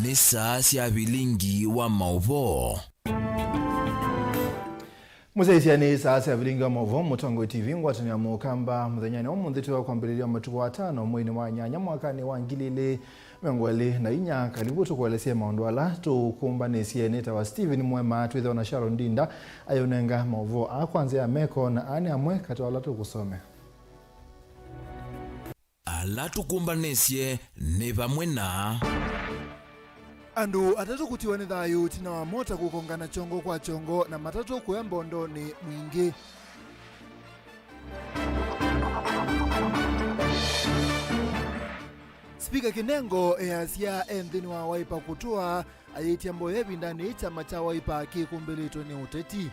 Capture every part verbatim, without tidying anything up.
Nĩ saa sya vilingi wa maũvoo. Mũsyaĩĩsya, nĩ saa sya vilingi wa maũvoo, Mũtongoi T V, ngwatanĩo ya Mũkamba. Mũthenyanĩ wa ũmũnthĩ twĩ wa kwambĩlĩlya matukũ atano mweinĩ wa nyanya mwakanĩ wa ngili ilĩ mĩongo ĩlĩ na inya. Kalivũ tũkũelesye maũndũ ala tũkũmbanĩsye. Nĩtawa Stephen Mwema, twĩthĩwa na Sharon Ndinda ayũnenga maũvoo aa kwa nzĩa ya meko, na aa nĩ amwe katĩ wa ala tũkũsomea. Ala tũkũmbanĩsye nĩ vamwe na. Andũ atatũ kũtiwa nĩ thayũ ĩtina wa mota kũkongana kyongo kwa kyongo na matatũ kũya mbondonĩ Mwingĩ. Spika Kinengo easya e nthĩnĩ wa Wiper kũtũa ayĩtya mboya ĩvindanĩ yĩĩ kyama kya Wiper kĩkũmbĩlĩtwe nĩ ũteti.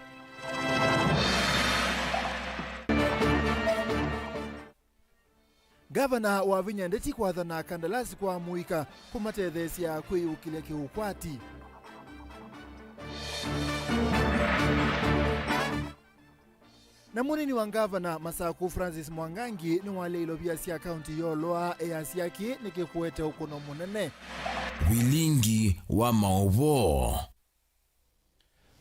Ngavana wavinya ndeti kwathana kandalasi kwa amũika kũmatetheesya kwĩyũkĩlya kĩũkwati. Na mũnini wa ngavana Masaku Francis Mwangangi nĩwalea ilovia sya kaunti yolwa, easya kĩĩ nĩkĩkũete ũkũno mũnene. Vilingi wa maũvoo.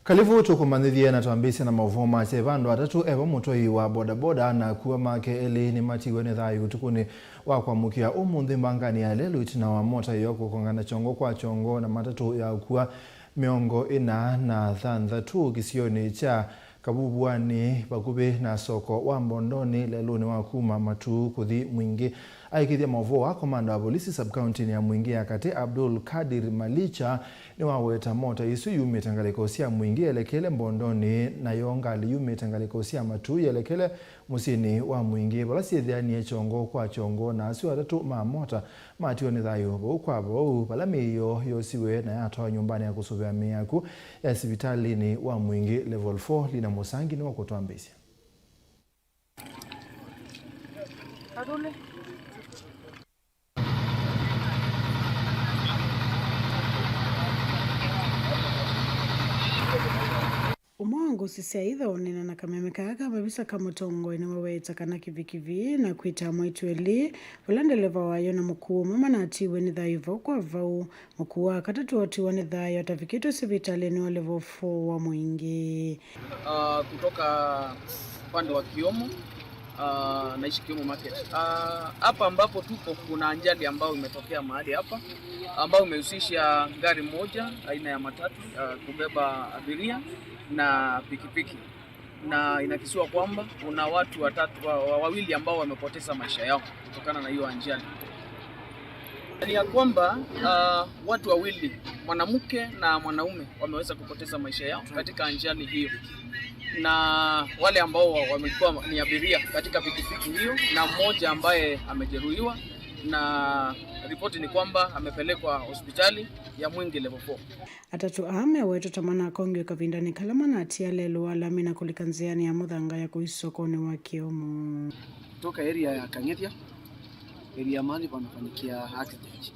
Kalivũ tũkũmanyĩthye na twambĩĩsye na maũvoo ma kyeva. Andũ atatũ, evo mũtwai wa bodaboda na akua make elĩ, nĩmatiwe nĩ thayũ ũtukũnĩ wa kwamũkĩa ũmũnthĩ mbanganĩ ya lelũ ĩtina wa mota ĩyo kũkongana kyongo kwa kyongo na matatũ ya akua mĩongo ĩna na thanthatũ kĩsionĩ kya Kavuvuanĩ, vakuvĩ na soko wa Mbondonĩ, lelũnĩ wa kuma Matuu kũthi Mwingĩ. Aĩkĩĩthya maũvoo aa, komanda wa volisi sub-kauntinĩ ya Mwingĩ ya Katĩ, Abdul Kadir Malicha, nĩwaweta mota ĩsu yumĩte ngalĩko sya Mwingĩ yelekele Mbondonĩ, nayo ngalĩ yumĩte ngalĩko sya Matuu yelekele mũsyĩnĩ wa Mwingĩ, vala syĩthĩanie kyongo kwa kyongo, na asu atatũ ma mota matiwa nĩ thayũ vau kwa vau, vala mĩĩ yoo yosiwe na yatwawa nyũmbanĩ ya kũsũvĩa mĩĩ ya akw'ũ ya sivitalĩnĩ wa Mwingĩ Level four. Lina Mũsangi nĩwe ũkũtwambĩĩsya. Ũmwe wa ngũsĩ sya itho ũneena na kameme kaa ka mavisa ka mũtongoi nĩwaweta kana kivikivi na kwĩtaa mwaitũ elĩ, vala ndeleva wayo na mũkũũ ũmwe manatiwe nĩ thayũ vau kwa vau. Mũkũũ wa katatũ otiwa nĩ thayũ atavikĩtwe sivitalĩnĩ wa Level four wa Mwingĩ. Ah, kutoka upande wa Kiomo, ah, naishi Kiomo Market. Ah, hapa ambapo tuko kuna ajali ambayo imetokea mahali hapa, ambayo imehusisha gari moja aina ya matatu, ah, kubeba abiria na pikipiki. Na inakisiwa kwamba kuna watu watatu, wa, wa, wawili ambao wamepoteza maisha yao kutokana na hiyo ajali. Ni ya kwamba, ah, watu wawili, mwanamke na mwanaume, wameweza kupoteza maisha yao katika ajali hiyo, na wale ambao wa-, wamekuwa ni abiria katika pikipiki hiyo, na mmoja ambaye amejeruhiwa, na ripoti ni kwamba amepelekwa hospitali ya Mwingi Level four. Atatũ aa mewetwe ta manakongiwe kavindanĩ kala manatia lelũ wa lami na kũlika nzĩanĩ ya mũthanga ya kũi sokonĩ wa Kĩomo. Toka area ya Kang'ethia, area mahali pamefanyikia accident.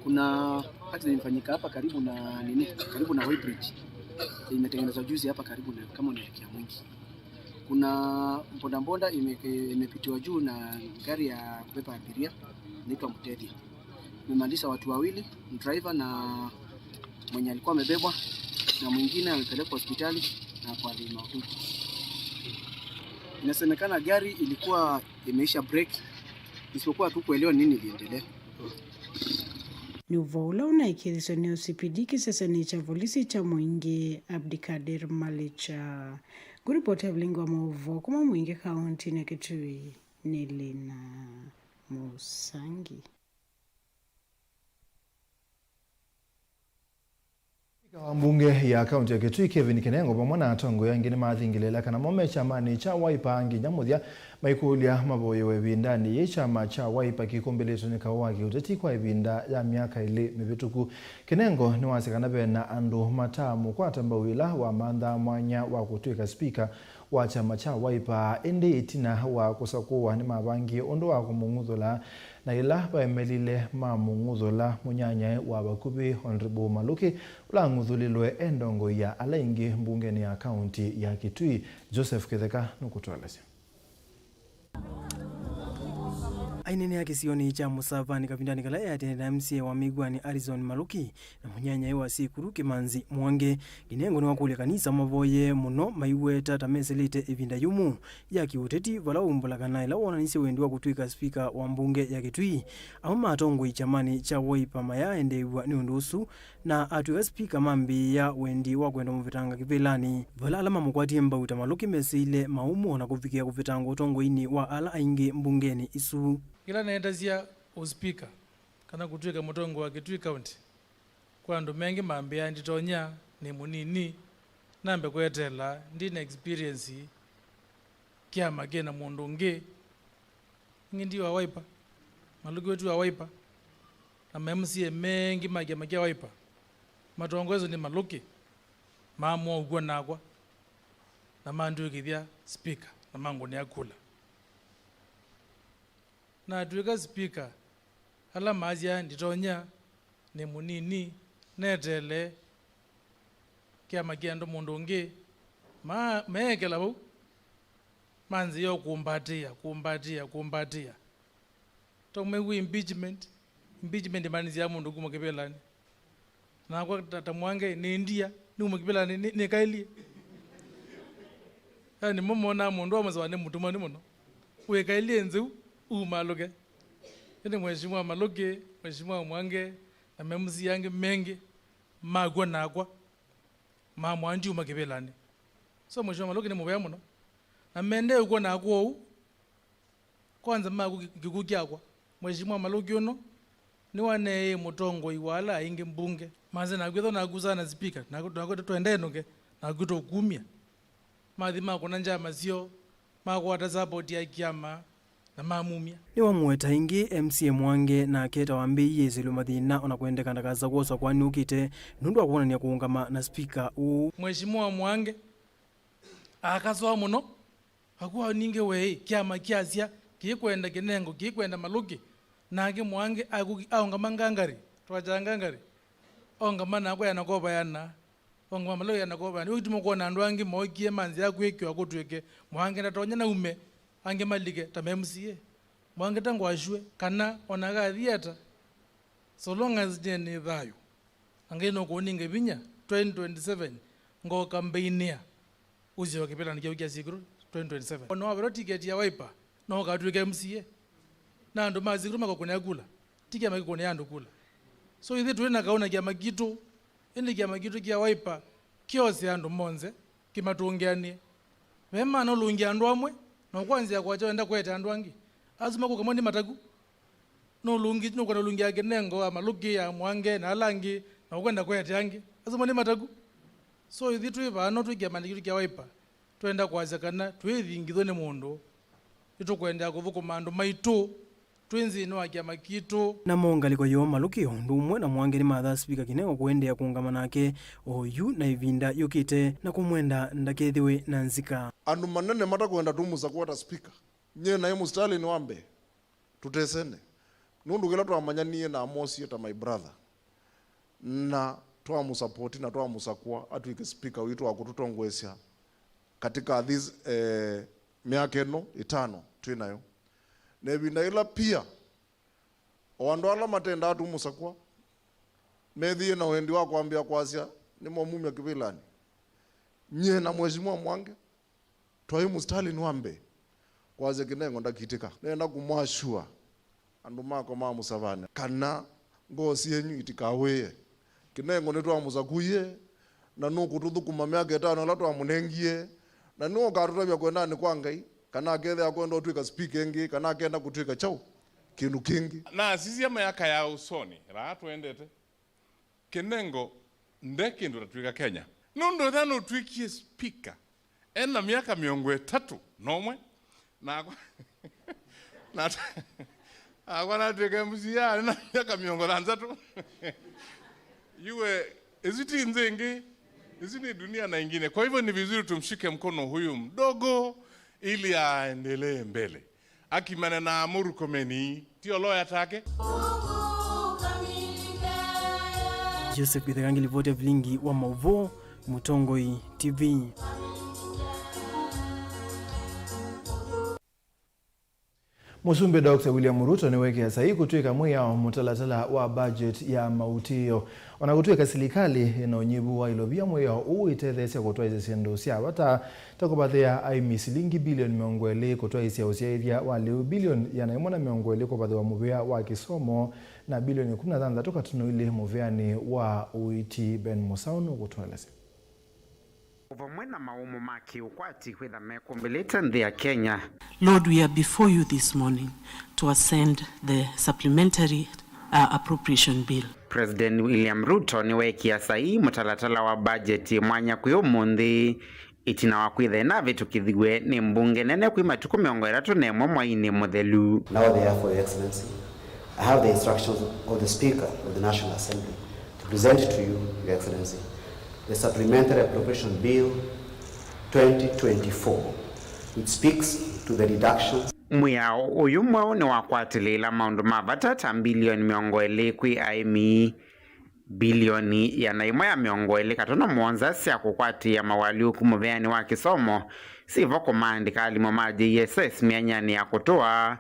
Kuna accident imefanyika hapa karibu na nini, karibu na weighbridge. Imetengenezwa juzi hapa karibu na, kama unaelekea Mwingi. Kuna bodaboda ime-, imepitiwa juu na gari ya kubeba abiria, inaitwa Mtethia. Imemaliza watu wawili, driver na mwenye alikuwa amebebwa, na mwingine amepelekwa hospitali na kwa hali mahututi. Inasemekana gari ilikuwa imeisha brake, isipokuwa hatukuelewa nini iliendelea. Nĩ ũvoo ũla ũnaĩkĩĩthisye nĩ O C P D kĩsesenĩ kya volisi kya Mwingĩ, Abdikadir Malicha. Ngũripoti ya vilingi wa maũvoo kuma Mwingĩ kauntinĩ ya Kitui nĩ Lina Mũsangi. Spika wa mbunge ya kaunti ya Kitui, Kevin Kinengo, vamwe na atongoi angĩ nĩmathingĩlĩĩla kana maume kyamanĩ kya Wiper nginya mũthya, maikũlya mavoyewe ĩvindanĩ yĩĩ kyama kya Wiper kĩkũmbĩlĩtwe nĩ kaũ wa kĩũteti kwa ĩvinda ya myaka ĩlĩ mĩvĩtũku. Kinengo nĩwasya kana ve na andũ mataamũkwata mbau yĩla wamanthaa mwanya wa kũtw'ĩka spika wa kyama kya Wiper, ĩndĩ ĩtina wa kũsakũwa nĩmavangie ũndũ wa kũmũng'uthũla, na yĩla vaemelile mamũng'uthũla, mũnyanyae wa vakuvĩ Honorable Maluki, ũla ang'uthũlĩlwe e ndongoi ya ala aingĩ mbungenĩ ya kaunti ya Kitui, Joseph Kĩtheka, nũkũtũelesya. Ĩneenea kĩsionĩ kya Mũsavani kavindanĩ kala eatene na M C A wa Mĩw'anĩ Harrison Maluki na mũnyanyae wa Sikulu Kĩmanzi Mwangi, Kinengo nĩwakũlya kanisa mavoye mũno maiweta ta mesĩlĩte ĩvinda yũmũ ya kĩũteti, vala waumbũla kana ĩla wonanisye wendi wa kũtw'ĩka spika wa mbunge ya Kitui. Amwe ma atongoi kyamanĩ kya Wiper mayaaendeew'a nĩ ũndũ ũsu, na atw'ĩka spika mambĩĩa wendi wa kwenda mũvetanga kĩvĩlanĩ, vala ala mamũkwatie mbau ta Maluki mesĩile maũmũ na kũvikĩa kũvetangwa ũtongoinĩ wa ala aingĩ mbungenĩ ĩsu. Kĩla neetasya ũspika kana kũtw'ĩka mũtongoi wa Kitui County, kwa andũ mengĩ mambĩaa nditonya, nĩ mũnini, nambe kweteela, ndi na experience, kyama kĩ na mũndũ ũngĩ. Ningĩ ndi wa Wiper, Maluki wetu wa Wiper, na ma M C A mengĩ ma kyama kya Wiper matongoeswe nĩ Maluki, maamũa ũkw'o nakwa, na mandw'ĩkĩthya spika, na mangũnĩa kula. Natw'ĩka spika, ala maasya nditonya, nĩ mũnini, neteele, kyama kĩ andũ mũndũ ũngĩ, ma-, meekela vau, manzĩĩa o kũmbatĩĩa, kũmbatĩĩa, kũmbatĩĩa. Twaumĩw'a impeachment, impeachment ĩmaanisyaa mũndũ kuma kĩvĩlanĩ. Nakwa ta, ta Mwangi, nĩ ndia, nĩuma kĩvĩlanĩ, nĩ, nĩkaĩlye. Yani, mo monaa mũndũ wa Mũsavani nĩ mũtumanu mũno. Wĩkaĩlye nzeu, umalũke. Ĩndĩ Mheshimiwa Maluki, Mheshimiwa Mwangi, na ma M C A angĩ mengĩ, makw'a nakwa, mamwaa ndiuma kĩvĩlanĩ. So, Mheshimiwa Maluki nĩ mũvea mũno. Na mendee ũkw'o nakwa ũu, kwanza makw'a kĩ-, kĩkw'ũ kyakwa. Mheshimiwa Maluki ũno, nĩwaneeie mũtongoi wa ala aingĩ mbunge. Manze nakwĩthwa nakusaa na spika, naku-, nakwĩtwa twendenũke, nakwĩtwa kumya. Mathi makũna njama syoo, makwata support ya kyama, na mamumya. Nĩwamũweta ĩngĩ M C A Mwangi nake ta wambĩĩie ĩsĩlwe mathĩna ona kwendeka ndakasa kwoswa kwani ũkĩte nũndũ wa kwonany'a kũũngama na spika ũũ. Mheshimiwa Mwangi akasoa mũno, akw'a ningĩ weĩ, kyama kyasya kĩkwenda Kinengo, kĩkwenda Maluki, nake Mwangi akũki-, aũngama ngangari, twakyaa ngangari, aũngama nakwa yana kova yana. Ongoma maleo yana kova, nĩw'o kĩtumi ũkwona andũ angĩ mookie manzĩa kwĩkĩwa kũtw'ĩke Mwangi ndatonya naume, angĩ malike ta ma M C A. Mwangi ta ngwashw'e, kana ona akathi ata. So long as nyie nĩ thayũ, na Ngai nũkũninga vinya, twenty twenty-seven ngoka mbeinĩa ũseo kĩvĩlanĩ kĩu kya Sikulu twenty twenty-seven. Ona waverwa tiketi ya Wiper, no ũkatw'ĩke M C A. Na andũ ma Sikulu makũkũnĩa kula, ti kĩama kĩkũnĩa andũ kula. So ithyĩ twĩ na kaũ na kĩama kitũ. Ĩndĩ kĩama kitũ kya Wiper kyose andũ monthe kĩmatũngĩanĩe. Ve maana ũlũngĩa andũ amwe, na ũkwanzĩa kwakya wenda kũete andũ angĩ. Asu makũka mo nĩ mataku. Nũlũngi-, nũkwenda ũlũngĩa Kinengo, ya Maluki, ya Mwangi, na ala angĩ, na ũkwenda kũete angĩ. Asu mo nĩ mataku. So ithyĩ twĩ vaa no twĩ kĩamanĩ kitũ kya Wiper. Twenda kwasya kana twĩthingithwe nĩ mũndũ, nĩtũkũendeea kũthũkũma andũ maitũ twĩ nthĩnĩ wa kĩama kitũ. Namo ngalĩko yoo Maluki o ũndũ ũmwe na Mwangi nĩmathaa Spika Kinengo kũendeea kũũngama nake o yu na ĩvinda yũkĩte na kũmwenda ndakethĩwe na nzika. Andũ manene matakwenda tũmũsakũa ta Spika. Nyie naĩ mũsitalĩnĩ wa mbee, tũtesene. Nũndũ kĩla twamanyanie namwosie ta my brother. Na twamũsapoti na twamũsakũa atw'ĩke spika witũ wa kũtũtongoesya katika this, eh, myaka ĩno ĩtano twĩ nayo. Na ĩvinda yĩla pia o andũ ala matendaa tũmũsakũa methĩie na wendi wa kwambĩa kwasya nĩmomumya kĩvĩlanĩ, nyie na Mheshimiwa Mwangi, twaĩ mũsitalĩnĩ wa mbee kwasya Kinengo ndakitĩka. Nenda kũmwasua andũ makwa ma Mũsavanĩ kana ngoo syenyu itikawĩe. Kinengo nĩtwamũsakuie na nũkũtũthũkũma myaka ĩtano ĩla twamũnengie, na nĩwe ũkatũtavya kwendanĩ kwa Ngai kana akethĩa akwenda ũtw'ĩka spika ĩngĩ kana akenda kũtw'ĩka kyaũ kĩndũ kĩngĩ. Nasisya myaka ya ũsoni ĩla twendete. Kinengo nde kĩndũ tatw'ĩka Kenya. Nũndũ ethĩa nũtw'ĩkie spika ena myaka mĩongo ĩtatũ na ũmwe, nakwa, na, nakwa natw'ĩka M C A nena myaka mĩongo thanthatũ. Iwe, ĩsu ti nthĩ ĩngĩ, ĩsu nĩ dunia na ingine. Kwa hivyo ni vizuri tumshike mkono huyu mdogo ili aendelee mbele. Akimana na Mũrũkomeni, ti o lawyer take? Joseph Gĩthekangi, livoti ya vilingi wa maũvoo, Mũtongoi T V. Mũsumbĩ Doctor William Ruto nĩweekĩa saii kũtw'ĩka mwĩao mũtalatala wa budget ya mautĩĩo. O na kũtw'ĩka silikalĩ ĩna ũnyivu wa ilovia, mwĩao ũũ wĩtetheesya kũtwaĩsya syĩndũ sya vata ta kũvathĩa aĩmi silingi bilioni mĩongo ĩlĩ, kũtwaĩsya ũsyaĩthya wa lĩu bilioni ĩana ĩmwe na mĩongo ĩlĩ kũvathĩwa mũvĩa wa kĩsomo, na bilioni ĩkũmi na thanthatũ katono ilĩ mũvĩanĩ wa ũiiti. Ben Mũsaũ nũkũtũelesya. O vamwe na maũmũ ma kĩũkwati kwĩtha mekũmbĩlĩte nthĩ ya Kenya. Lord, we are before you this morning to ascend the supplementary, uh, appropriation bill. President William Ruto nĩweekĩa saii mũtalatala wa budget mwanya kwĩ ũmũnthĩ, ĩtina wa kwĩtha ĩnavĩtũkĩthiw'e nĩ mbunge nene kwĩ matukũ mĩongo ĩtatũ na ĩmwe mwainĩ mũthelu. Now, therefore, Your Excellency, I have the instructions of the Speaker of the National Assembly to present to you, Your Excellency, the Supplementary Appropriation Bill twenty twenty-four, which speaks to the reduction. Mwĩao ũyũ mweũ nĩwakwatĩlĩĩla maũndũ ma vata ta mbilioni mĩongo ĩlĩ kwĩ aĩmi, mbilioni ĩana ĩmwe ya mĩongo ĩlĩ katono mũonza sya kũkwatĩĩa mawalyũku mũvĩanĩ wa kĩsomo syĩ vo kũmaandĩka alimũ ma J S S myanyanĩ ya kũtũa,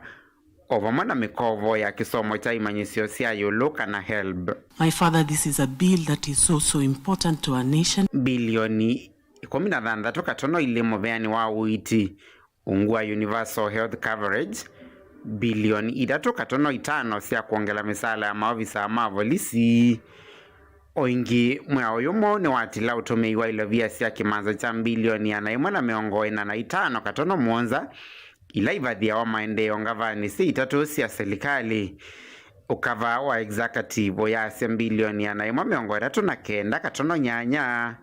o vamwe na mĩkovo ya kĩsomo kya imanyĩsyo sya ĩũlũ kana helb. My father, this is a bill that is so, so important to our nation. Mbilioni ĩkũmi na thanthatũ katono ilĩ mũvĩanĩ wa ũiiti, ungu wa universal health coverage, mbilioni itatũ katono itano sya kwongela mĩsaala ya maovisa ma volisi. O ĩngĩ, mwĩao ũyũ mweũ nĩwatila ũtũmĩi wa ilovia sya kĩmanza kya mbilioni ĩana ĩmwe na mĩongo ĩna na itano katono mũonza ila ivathĩawa maendeeo ngavanĩ syĩ itatũ sya silikalĩ. Ũkava wa executive ũyasya mbilioni ĩana ĩmwe mĩongo ĩtatũ na kenda katono nyanya,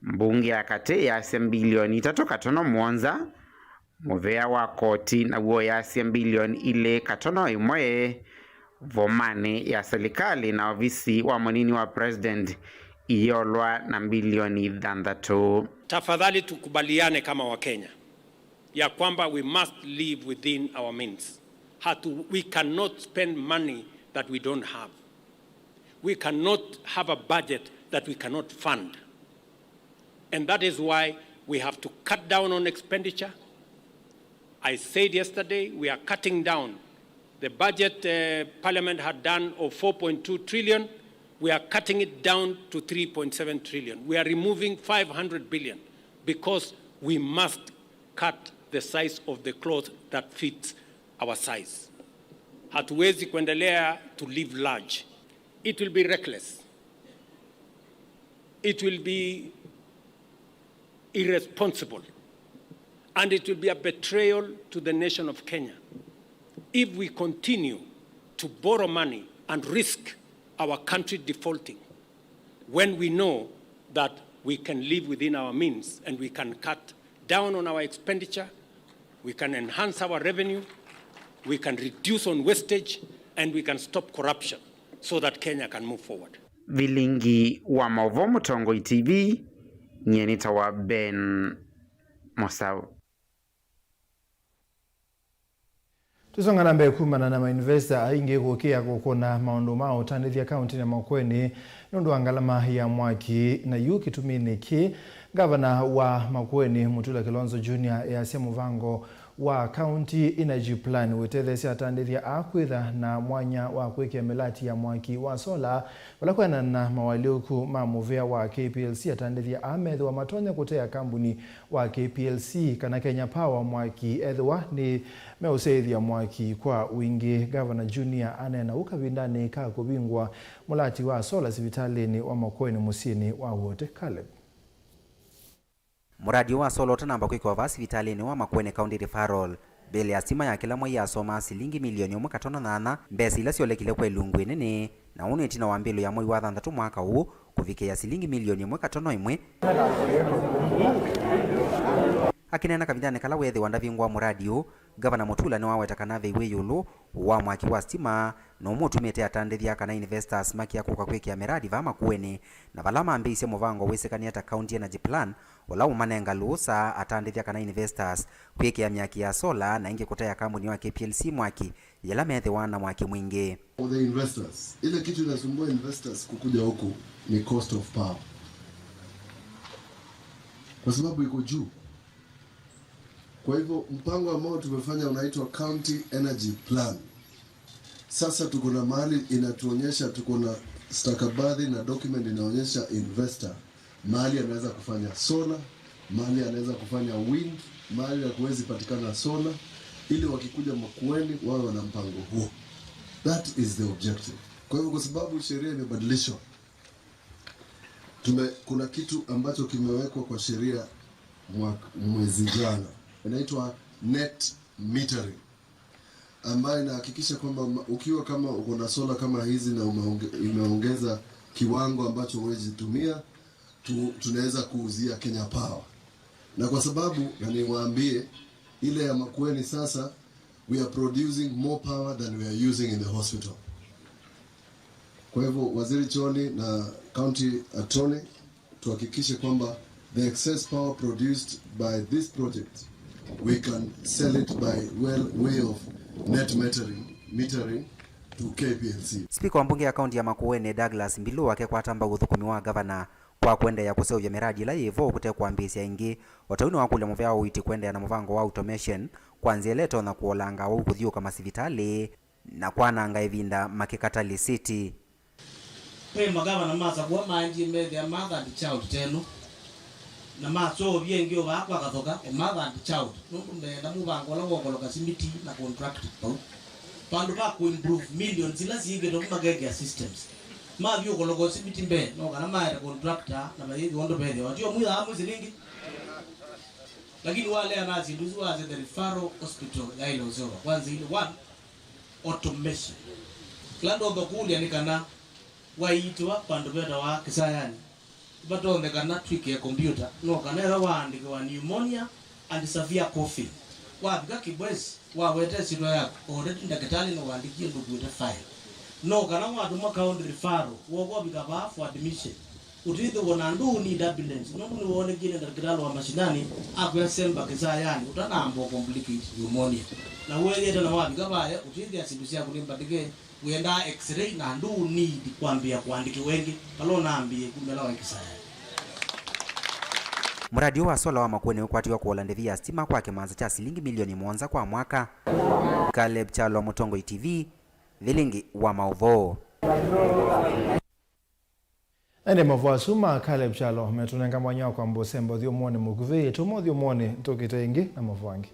mbunge ya katĩ yasya mbilioni itatũ katono mũonza, mũvea wa koti naw'o ũyasya mbilioni ilĩ katono ĩmwe, vomanĩ ya silikalĩ na ovisi wa mũnini wa president iyolwa na mbilioni thanthatũ. Tafadhali tukubaliane kama Wakenya ya kwamba we must live within our means. Hatu, we cannot spend money that we don't have. We cannot have a budget that we cannot fund. And that is why we have to cut down on expenditure. I said yesterday, we are cutting down the budget, uh, Parliament had done of four point two trillion. We are cutting it down to three point seven trillion. We are removing five hundred billion because we must cut the size of the cloth that fits our size. Hatuwezi kuendelea to live large. It will be reckless. It will be irresponsible. And it will be a betrayal to the nation of Kenya if we continue to borrow money and risk our country defaulting when we know that we can live within our means and we can cut down on our expenditure, we can enhance our revenue, we can reduce on wastage, and we can stop corruption so that Kenya can move forward. Vilingi wa maũvoo Mũtongoi T V, nyie nĩtawa Ben Mũsaũ. Tũsonga na mbee kumana na mainvesta aingĩ kũkĩa kũkũna maũndũ ma ũtandĩthya kauntinĩ ya Makueni nũndũ wa ngalama ya mwaki, na yu kĩtuminĩ kĩ, ngavana wa Makueni Mutula Kilonzo Junior easya mũvango wa County Energy Plan wĩtetheesya atandĩthya aa kwĩtha na mwanya wa kwĩkĩa mĩlati ya mwaki wa sola, vala kwĩanana na mawalyũku ma mũvĩa wa K P L C, atandĩthya aa methĩwa matonya kũtea kambuni wa K P L C kana Kenya Power mwaki ethĩwa nĩ meũsyaĩthya mwaki kwa wingĩ. Ngavana Junior aneena ũu kavindanĩ ka kũvingũa mũlati wa sola sivitalĩnĩ wa Makueni mũsyĩnĩ wa Wote. Caleb. Mũradi ũũ wa sola ũtanamba kwĩkĩwa vaa sivitalĩnĩ wa Makueni County Referral, bill ya sitima ya kĩla mwei yasomaa silingi milioni ĩmwe katono nyanya, mbesa ila syolekile kwa ilungu ĩnene, na ũũ nĩ ĩtina wa mbilu ya mwei wa thanthatũ mwaka ũũ kũvikĩĩa silingi milioni ĩmwe katono ĩmwe. Akĩneena kavindanĩ kala weethĩwa ndavingũa mũradi ũũ, Ngavana Mutula nĩwaweta kana ve wĩ ĩũlũ wa mwaki wa sitima, na ũmũtumĩte atandĩthya kana investors makĩa kũka kwĩkĩa mĩradi vaa Makueni, na vala mambĩĩisye mũvango wĩsĩkanĩa ta County Energy Plan, ũla ũmanenga lũũsa atandĩthya kana investors kwĩkĩa myaki ya sola na ĩngĩ kũtea kambuni wa K P L C mwaki yĩla methĩwa na mwaki mwingĩ. For the investors, ile kitu inasumbua investors kukuja huku ni cost of power, kwa sababu iko juu. Kwa hivyo mpango ambao tumefanya unaitwa County Energy Plan. Sasa tuko na mahali inatuonyesha, tuko na stakabadhi na document inaonyesha investor mahali anaweza kufanya solar, mahali anaweza kufanya wind, mahali hakuwezi patikana solar, ili wakikuja Makueni wawe wana mpango huo. That is the objective. Kwa hivyo, kwa sababu sheria imebadilishwa, tume-, kuna kitu ambacho kimewekwa kwa sheria mwa-, mwezi jana, inaitwa net metering, ambayo inahakikisha kwamba ma-, ukiwa kama uko na solar kama hizi na umeonge-, imeongeza kiwango ambacho huwezi tumia, tu-, tunaweza kuuzia Kenya Power. Na kwa sababu, na niwaambie, ile ya Makueni sasa, we are producing more power than we are using in the hospital. Kwa hivyo, Waziri Choni na County Attorney, tuhakikishe kwamba the excess power produced by this project, we can sell it by well way of net metering, metering to K P L C. Spika wa mbunge ya kaunti ya Makueni, Douglas Mbilu, akekwata mbau ũthũkũmi wa ngavana kwa kũendeea kũseũvya mĩradi ĩla yĩ vo kũte kwambĩĩsya ĩngĩ. O ta ũu nĩwakũlya mũvea wa ũiiti kũendeea na mũvango wa automation kwa nzĩa ĩla ĩtonya kũolanga awau kũthiũũka masivitalĩ na kwananga ĩvinda makĩkata lisiti. Ve magavana masakũa maendie methĩa mother and child ta ĩno, na maseũvya ĩngĩ o vaa kwa Kathoka, o mother and child, nũndũ meenda mũvango ũla wa ũkoloka simiti na contract vau. Vandũ va kũimprove millions ila syĩkĩtwe vu makekĩa systems. Mathi ũkoloka simiti mbee, no kana maete contractor na mayĩthĩwa ũndũ vethĩwa. Tio mwĩthaa mwĩ silingi? Lakini walea na syĩndũ isu wasya the referral hospital yaĩle ũseũvwa. Kwanza ile one, automation. Kĩla ndonya kũlya nĩ kana waiitĩwa vandũ vetawa Kĩsayani, nĩvatonyekana twĩkĩe kombiũta, no kana ethĩwa waandĩkĩwa pneumonia and severe coughing, wavika Kibwezi, waweta ĩsyĩtwa yaku, already ndakĩtalĩ nĩwaandĩkie ndũkuĩte file. No kana watũmwa county referral, wooka ũvika vaa for admission, ũtĩthĩwa na ndũũ need ambulance, nũndũ nĩwoonekie nĩ ndakĩtalĩ wa mashinani akwĩa semba Kĩsayani ũtanamba complicate pneumonia. Na weethĩĩte na wavika vaya, ũtĩthĩa syĩndũ syaku nĩ mbatĩke, wĩendaa x-ray na ndũũ need kwambĩĩa kũandĩkĩwa ĩngĩ, vala ũnambĩĩe kumĩla wa Kĩsayani. Mũradi ũũ wa sola wa Makueni ũkwatiwe kũola ndĩvi ya sitima kwa kĩmanza kya silingi milioni mũonza kwa mwaka. Caleb Kyalo, Mũtongoi T V, Vilingi wa maũvoo. Ene mavoo asu ma Caleb Kyalo metũnenga mwanya wa kwamba ũsemba ũthyũmũonĩ mũkuvĩ. Tuma ũthyũmũonĩ tũkĩte ĩngĩ na mavoo angĩ.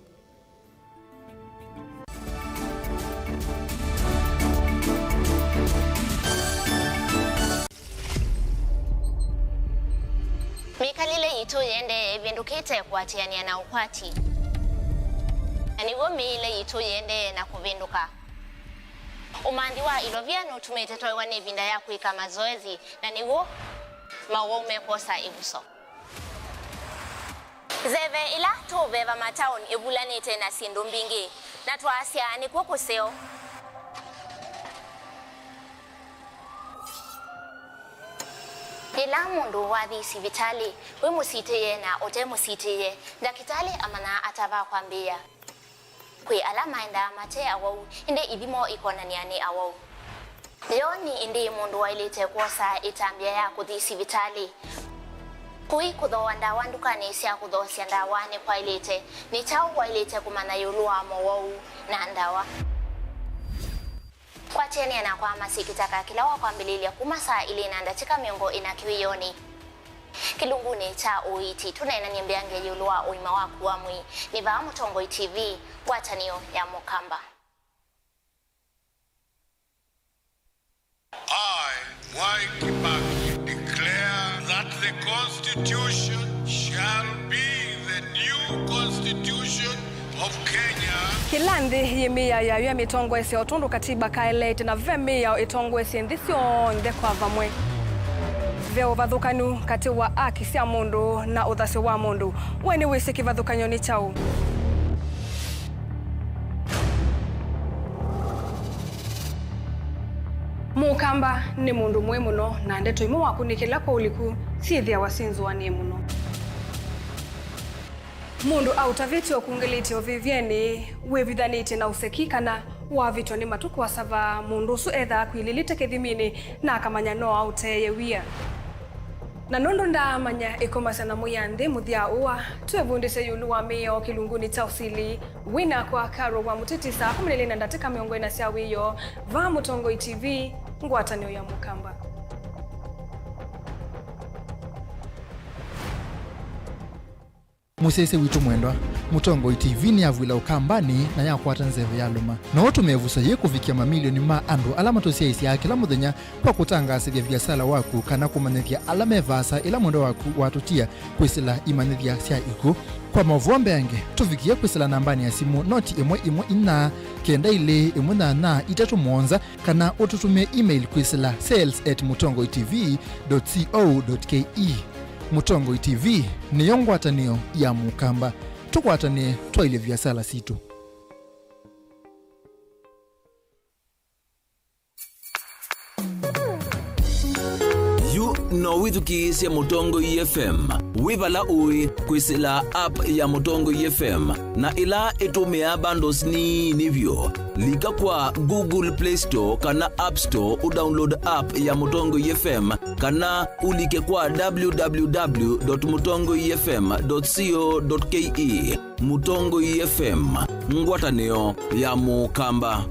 Mĩkalĩle yitũ yĩendee ĩvĩndũkĩte kũatĩanĩa na ũkwati, na nĩw'o mĩĩle yitũ yĩendee na kũvĩndũka. Ũmanthi wa ilovia nũtumĩte twaĩwa nĩ ĩvinda ya kwĩka mazoezi, na nĩw'o mawau mekwosa ĩvuso. Nzeve ĩla tũũveva mataoni ĩvulanĩte na syĩndũ mbingĩ, na twaasya nĩkw'o kũseo. Yĩla mũndũ wathi sivitalĩ, wĩ mũsitĩĩe na ũte mũsitĩĩe, ndakĩtalĩ amanyaa ata va kwambĩĩa. Kwĩ ala maendaa mate awau, ĩndĩ ithimo ikonany'a nĩ awau. Yo nĩ ĩndĩĩ mũndũ waĩlĩte kwosa ĩtambya ya kũthi sivitalĩ? Kũi kũthooa ndawa ndukanĩ sya kũthoosya ndawa nĩkwaĩlĩte? Nĩ kyaũ waĩlĩte kũmanya ĩũlũ wa mowau na ndawa? Kwatĩanĩa nakwa Masĩ Kĩtaka kĩla wakwambĩlĩlya kuma saa ilĩ na ndatĩka mĩongo ĩna kĩwĩonĩ. Kĩlungunĩ kya ũiiti, tũneenany'e mbeange ĩũlũ wa ũima waku wa mwĩĩ. Nĩ vaa Mũtongoi T V, ngwatanĩo ya Mũkamba. I, Mwai Kibaki, declare that the Constitution shall be the new Constitution of Kenya. Kĩla nthĩ yĩ mĩao yayo ya mĩtongoesya o tondũ katiba kaeleete, na ve mĩao ĩtongoesye nthĩ syonthe kwa vamwe. Ve ũvathũkanu katĩ wa aki sya mũndũ na ũthasyo wa mũndũ. We nĩwĩsĩ kĩvathũkany'o nĩ kyaũ? Mũkamba nĩ mũndũ mũĩ mũno, na ndeto imwe wakũnĩkĩla kwa ũliku syĩthĩawa syĩnzũanĩe mũno. Mũndũ aũtavĩtye ũkungĩlĩtye ũvĩvyenĩ, wĩvithanĩtye na ũseki, kana wavĩtwa nĩ matũ kũasava, mũndũ ũsu ethaa akwilĩlĩte kĩthiminĩ na akamanya no aũteeye wia. Na nũndũ ndaamanya ĩkomasya na mwĩanthĩ mũthya ũa, twĩvundĩsye ĩũlũ wa mĩao kĩlungunĩ kya ũsili. Wĩ nakwa Caro wa Mũtiti saa kũmi na ilĩ na ndatĩka mĩongo ĩna sya wĩoo, vaa Mũtongoi T V, ngwatanĩo ya Mũkamba. Mũsyaĩĩsya witũ mwendwa, Mũtongoi T V nĩyavw'ĩla Ũkambanĩ na yakwata nzeve ya lũma. No ũtũme ĩvuso yĩĩ kũvikĩa mamilioni ma andũ ala matũsyaĩĩsyaa kĩla mũthenya kwa kũtangaasĩthya viasala waku kana kũmanyĩthya ala me vaasa ĩla mwendwa waku watũtia kwĩsĩla imanyĩthya sya ikw'ũ. Kwa maũvoo mbeange, tũvikĩe kwĩsĩla nambanĩ ya simũ noti ĩmwe ĩmwe inya kenda ilĩ ĩmwe nyanya itatũ mũonza, kana ũtũtũmĩe email kwĩsĩla sales at mũtongoi T V dot co dot K E. Mũtongoi T V nĩyo ngwatanĩo ya Mũkamba. Tũkwatanĩe twaĩlye viasala sitũ. Yu no wĩthukĩĩsye Mũtongoi F M wĩ vala ũĩ kwĩsĩla app ya Mũtongoi F M, na ĩla ĩtũmĩaa bundles nini vyũ. Lika kwa Google Play Store kana App Store ũdownload app ya Mũtongoi F M, kana ũlike kwa w w w dot mũtongoi f m dot co dot k e. Mũtongoi F M, ngwatanĩo ya Mũkamba.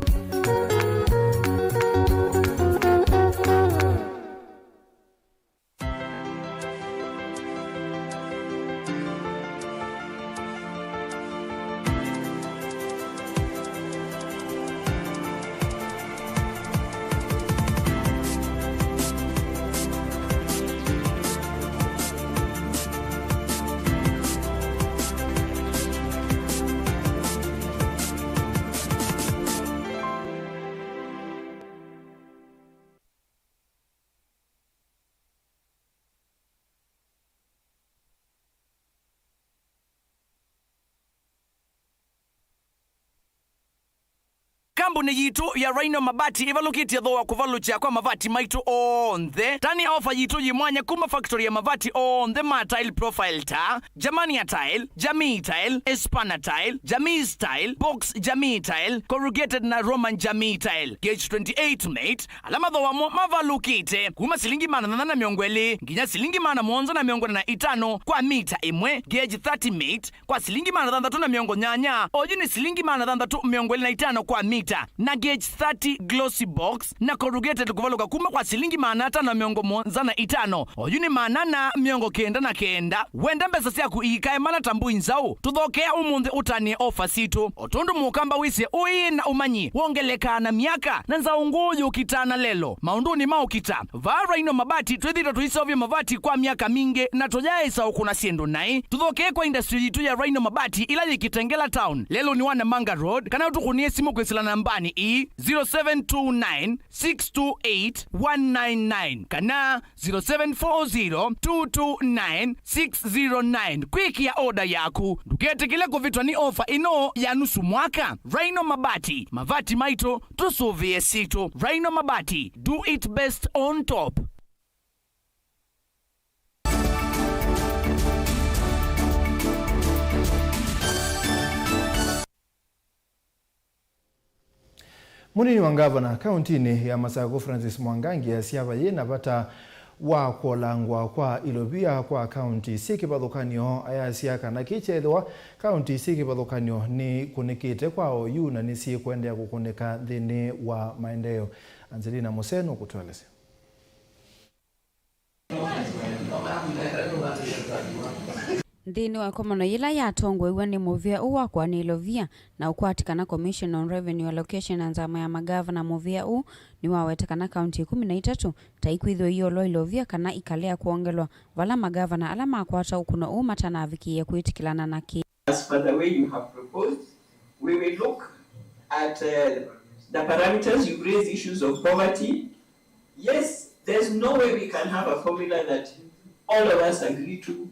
Kambuni yitũ ya Rhino Mabati ĩvalũkĩtye thooa kũvalũkya kwa mavati maitũ onthe. Tani ofa yitũ yĩ mwanya kuma factory ya mavati onthe ma tile profile ta Germania Tile, Jamii Tile, Espana Tile, Jamii Tile, Box Jamii Tile, Corrugated na Roman Jamii Tile, Gauge twenty-eight mate, ala mathooa mo mavalũkĩte kuma silingi maana thanthatũ na mĩongo ĩlĩ nginya silingi maana mũonza na mĩongo ĩna na itano kwa mita ĩmwe, Gauge thirty mate, kwa silingi maana thanthatũ na mĩongo nyanya, oyu nĩ silingi maana thanthatũ mĩongo ĩlĩ na itano kwa mita, na Gauge thirty Glossy Box na Corrugated kũvalũka kuma kwa silingi maana atano na mĩongo mũonza na itano, oyu nĩ maana ana mĩongo kenda na kenda. Wenda mbesa syaku iikae mana ta mbũi nzaũ? Tũthokea ũmũnthĩ ũtanĩe ofa sitũ. O tondũ Mũkamba wĩsĩ ũĩ na ũmanyi wongelekaa na myaka, na nzaũ ngũũ yũkitaa na lelo maũndũnĩ ma ũkita. Vaa Rhino Mabati twĩthĩĩtwe tũiseũvya mavati kwa myaka mingĩ, na tũyaaĩsa ũkũna syĩndũ naĩ. Tũthokee kwa industry yitũ ya Rhino Mabati ĩla yĩ Kitengela Town, lelũnĩ wa Namanga Road, kana ũtũkũnĩe simũ kwĩsĩla nambanĩ ii, zero seven two nine, six two eight, one nine nine kana zero seven four zero, two two nine, six zero nine kwĩkĩa oda yaku. Ndũketĩkĩle kũvĩtwa nĩ ofa ĩno ya nusu mwaka. Rhino Mabati, mavati maitũ, tũsũvĩe sitũ. Rhino Mabati, do it best on top. Mũnini wa ngavana kaũntinĩ ya Masakũ, Francis Mwangangi, asya vayĩ na vata wa kũolangwa kwa ilovia kwa kaũnti syĩ kĩvathũkany'o. Ayasya kana kĩkyethĩwa kaũnti syĩ kĩvathũkany'o nĩikũnĩkĩte kwa oyu na nĩsyĩkũendeea kũkũnĩka nthĩnĩ wa maendeeo. Angelina Musee nũkũtũelesya. Nthĩnĩ wa ĩkomano yĩla yatongoew'a nĩ mũvĩa ũũ wa kũanĩa ilovia na ũkwati kana Commission on Revenue Allocation na nzama ya magavana, mũvĩa ũũ nĩwawete kana kaunti ĩkũmi na itatũ ta ikwĩthĩwa iolwa ilovia kana ikalea kwongelwa, vala magavana ala makwata ũkũno ũũ matanavikĩĩa kwĩtĩkĩlana na kĩ. As per the way you have proposed, we will look at, uh, the parameters. You've raised issues of poverty. Yes, there's no way we can have a formula that all of us agree to.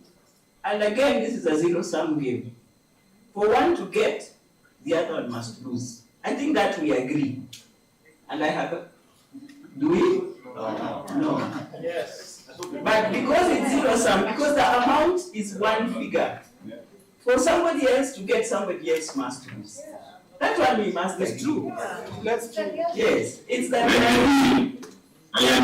And again, this is a zero-sum game. For one to get, the other one must lose. I think that we agree. And I have, do we? No. Yes. But because it's zero sum, because the amount is one figure, for somebody else to get, somebody else must lose. That one we must get. It's true. That's true. Yes, it's the So now,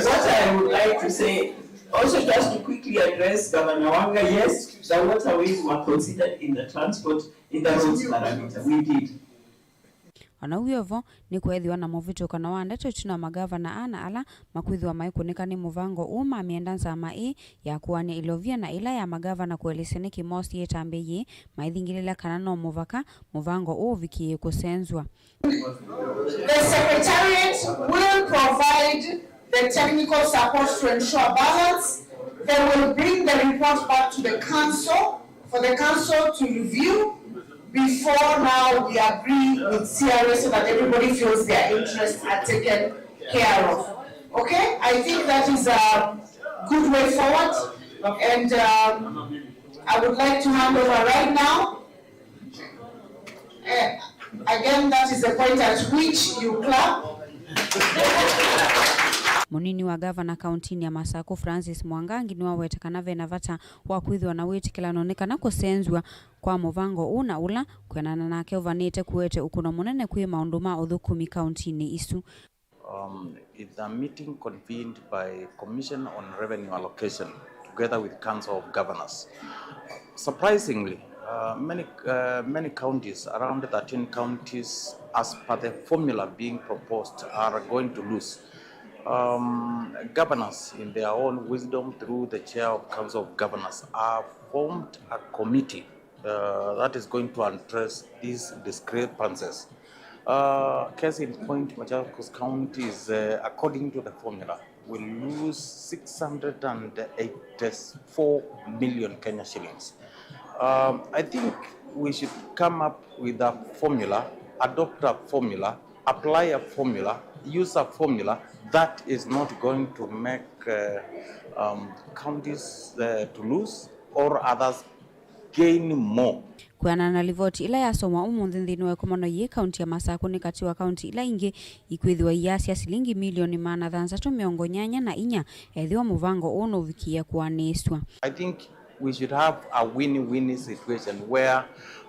what I would like to say, also just to quickly address Governor Wanga, yes, the waterways were considered in the transport, in the roads parameter. We did. O na wĩ o vo, nĩkweethĩwa na mũvĩtũkano wa ndeto ĩtina wa magavana aa na ala makwĩthĩwa maikũnĩka nĩ mũvango ũũ mamyenda nzama ĩĩ ya kũanĩa ilovia na ĩla ya magavana kũelesya nĩkĩ moosie ĩtambya yĩĩ maithingĩlĩla kana no mũvaka mũvango ũũ ũvikĩĩe kũsenzw'a. The Secretariat will provide the technical support to ensure balance. They will bring the report back to the council for the council to review before now we agree with C R A so that everybody feels their interests are taken care of. Okay, I think that is a good way forward, and um, I would like to hand over right now. Eh, again, that is the point at which you clap. Mũnini wa gavana kauntinĩ ya Masakũ, Francis Mwangangi, nĩwaweta kana ve na vata wa kwĩthĩwa na wĩtĩkĩlano nĩ kana kũsenzw'a kwa mũvango ũũ na ũla, kwĩanana nake, ũvanĩte kũete ũkũno mũnene kwĩ maũndũ ma ũthũkũmi kauntinĩ isu. Um, it's a meeting convened by Commission on Revenue Allocation together with Council of Governors. Surprisingly, uh, many, uh, many counties, around thirteen counties, as per the formula being proposed, are going to lose. Um, governors, in their own wisdom, through the chair of Council of Governors, have formed a committee uh, that is going to address these discrepancies. Uh, case in point, Machakos County is, uh, according to the formula, will lose six hundred and eighty-four million Kenya shillings. Um, I think we should come up with a formula, adopt a formula, apply a formula, use a formula that is not going to make, uh, um, counties, uh, to lose or others gain more. Kwĩanana na livoti ĩla yasomwa ũmũnthĩ nthĩnĩ wa ĩkomano yĩĩ, kaunti ya Masakũ nĩ katĩ wa kaunti ila ingĩ ikwĩthĩwa iasya silingi milioni maana thanthatũ mĩongo nyanya na inya ethĩwa mũvango ũũ nũvikĩĩa kũanĩĩsw'a. I think we should have a win-win situation where,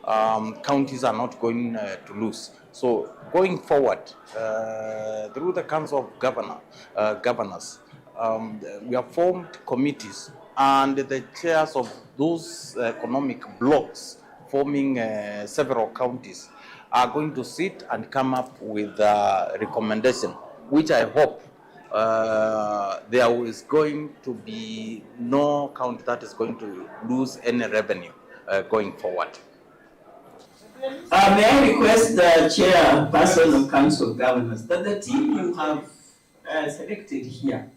um, counties are not going, uh, to lose. So going forward, uh, through the Council of Governor, uh, Governors, um, we have formed committees, and the chairs of those economic blocs forming, uh, several counties are going to sit and come up with a recommendation, which I hope, uh, there is going to be no county that is going to lose any revenue, uh, going forward. Uh, may I request the chairperson of Council of Governors that the team you have, uh, selected here,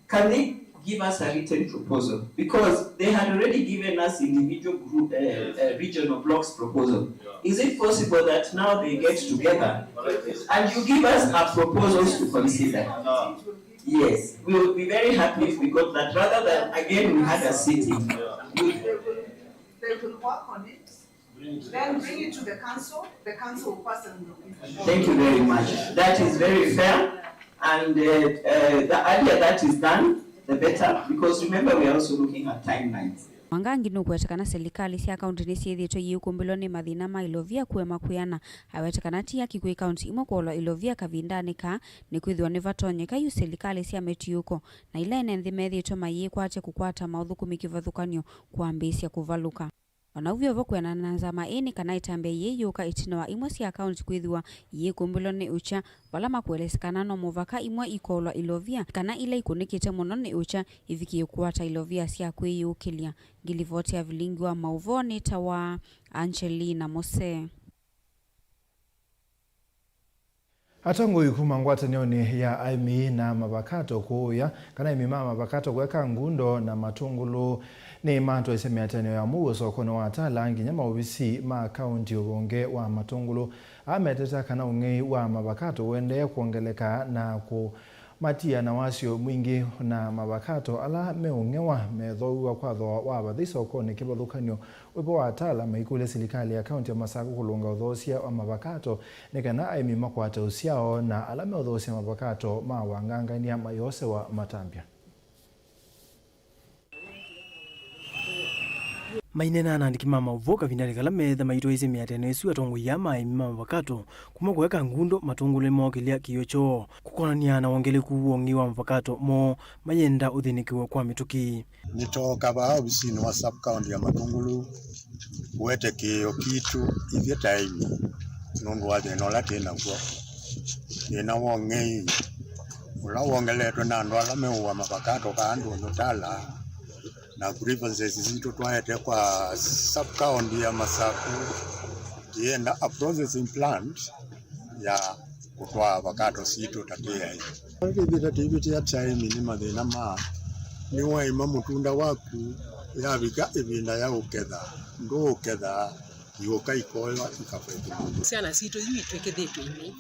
can they give us a written proposal? Because they had already given us individual group, uh, uh, regional blocks proposal. Is it possible that now they get together and you give us a proposals to consider? Yes, we would be very happy if we got that, rather than again we had a sitting. They will work on it. Then bring it to the council, the council will pass and will. Thank you very much. That is very fair. And, uh, uh, the earlier that is done, the better, because remember we are also looking at timelines. Mwangangi nũkweta kana silikalĩ sya kaunti nĩsyĩthĩĩtwe iikumbĩlwa nĩ mathĩna ma ilovia kũema kwĩana. Aweta kana ti haki kwĩ kaunti imwe kũolwa ilovia kavindanĩ kaa, nĩkwĩthĩwa nĩvatonyeka yu silikalĩ sya mĩtiũko na ila ene nthĩ methĩĩtwe mayĩkwatya kũkwata maũthũkũmi kĩvathũkany'o kwambĩĩsya kũvalũka. O na ũu wĩ o vo, kwĩanana na nzama ĩĩ, nĩ kana ĩtambya yĩĩ yũka ĩtina wa imwe sya kaunti kwĩthĩwa iyĩkumbĩlwa nĩ ũkya, vala makũelesya kana no mũvaka imwe ikoolwa ilovia, kana ila ikũnĩkĩte mũno nĩ ũkya ivikĩe kũkwata ilovia sya kwĩyĩũkĩlya. Ngilivoti ya vilingi wa maũvoo nĩtawa Angelina Mose. Atongoi kuma ngwatanĩonĩ ya aĩmi na mavakato kũũya kana aĩmi ma mavakato kũeka ngundo na matũngũlũ nĩmatwaisye mĩatĩanĩo ya mũuo sokonĩ wa Tala nginya maovisi ma kaunti ũvonge wa matũngũlũ. Aa meteta kana ũng'ei wa mavakato ũendee kwongeleka na kũmatia na wasyo mwingĩ, na mavakato ala meũng'ewa methooiwa kwa thooa wa vathei sokonĩ kĩvathũkany'o. Wĩvo wa Tala maikũlya silikalĩ ya kaunti ya Masakũ kũlũnga ũthoosya wa mavakato nĩ kana aĩmi makwate ũsyao na ala meũthoosya mavakato ma wangangania mayosewa matambya. Maineena na andĩki ma maũvoo kavindanĩ kala meetha maitwaĩĩsye mĩatĩanĩo ĩsu, atongoi aa ma aĩmi ma mavakato kuma kũeka Ngundo Matũngũlũ nĩmookĩlya kĩĩo kyoo kũkonanĩa na wongeleku wa ũng'ei wa mavakato moo mayenda ũthĩnĩkĩwe kwa mĩtũkĩ. Nĩtooka vaa ovisinĩ wa sub county ya Matũngũlũ kũete kĩĩo kitũ ithyĩ ta aĩmi nũndũ wa thĩna ũla twĩ naw'o, thĩna wa ũng'ei ũla wongeletwe na andũ ala meũa mavakato kaa ndũnyũ tala, na grievances sitũ twaete kwa sub county ya Masaku, tũyenda a processing plant ya kũtwaa avocado sitũ ta twĩ aĩmi. Kĩvĩta tũivĩtĩa ta aĩmi nĩ mathĩna ma nĩwaĩma mũtunda waku, yavika ĩvinda ya ũketha, ndũũketha, iũka ikoywa ikafaiti mũndũ. Syana sitũ yu itw'ĩkĩthĩtw'e imei.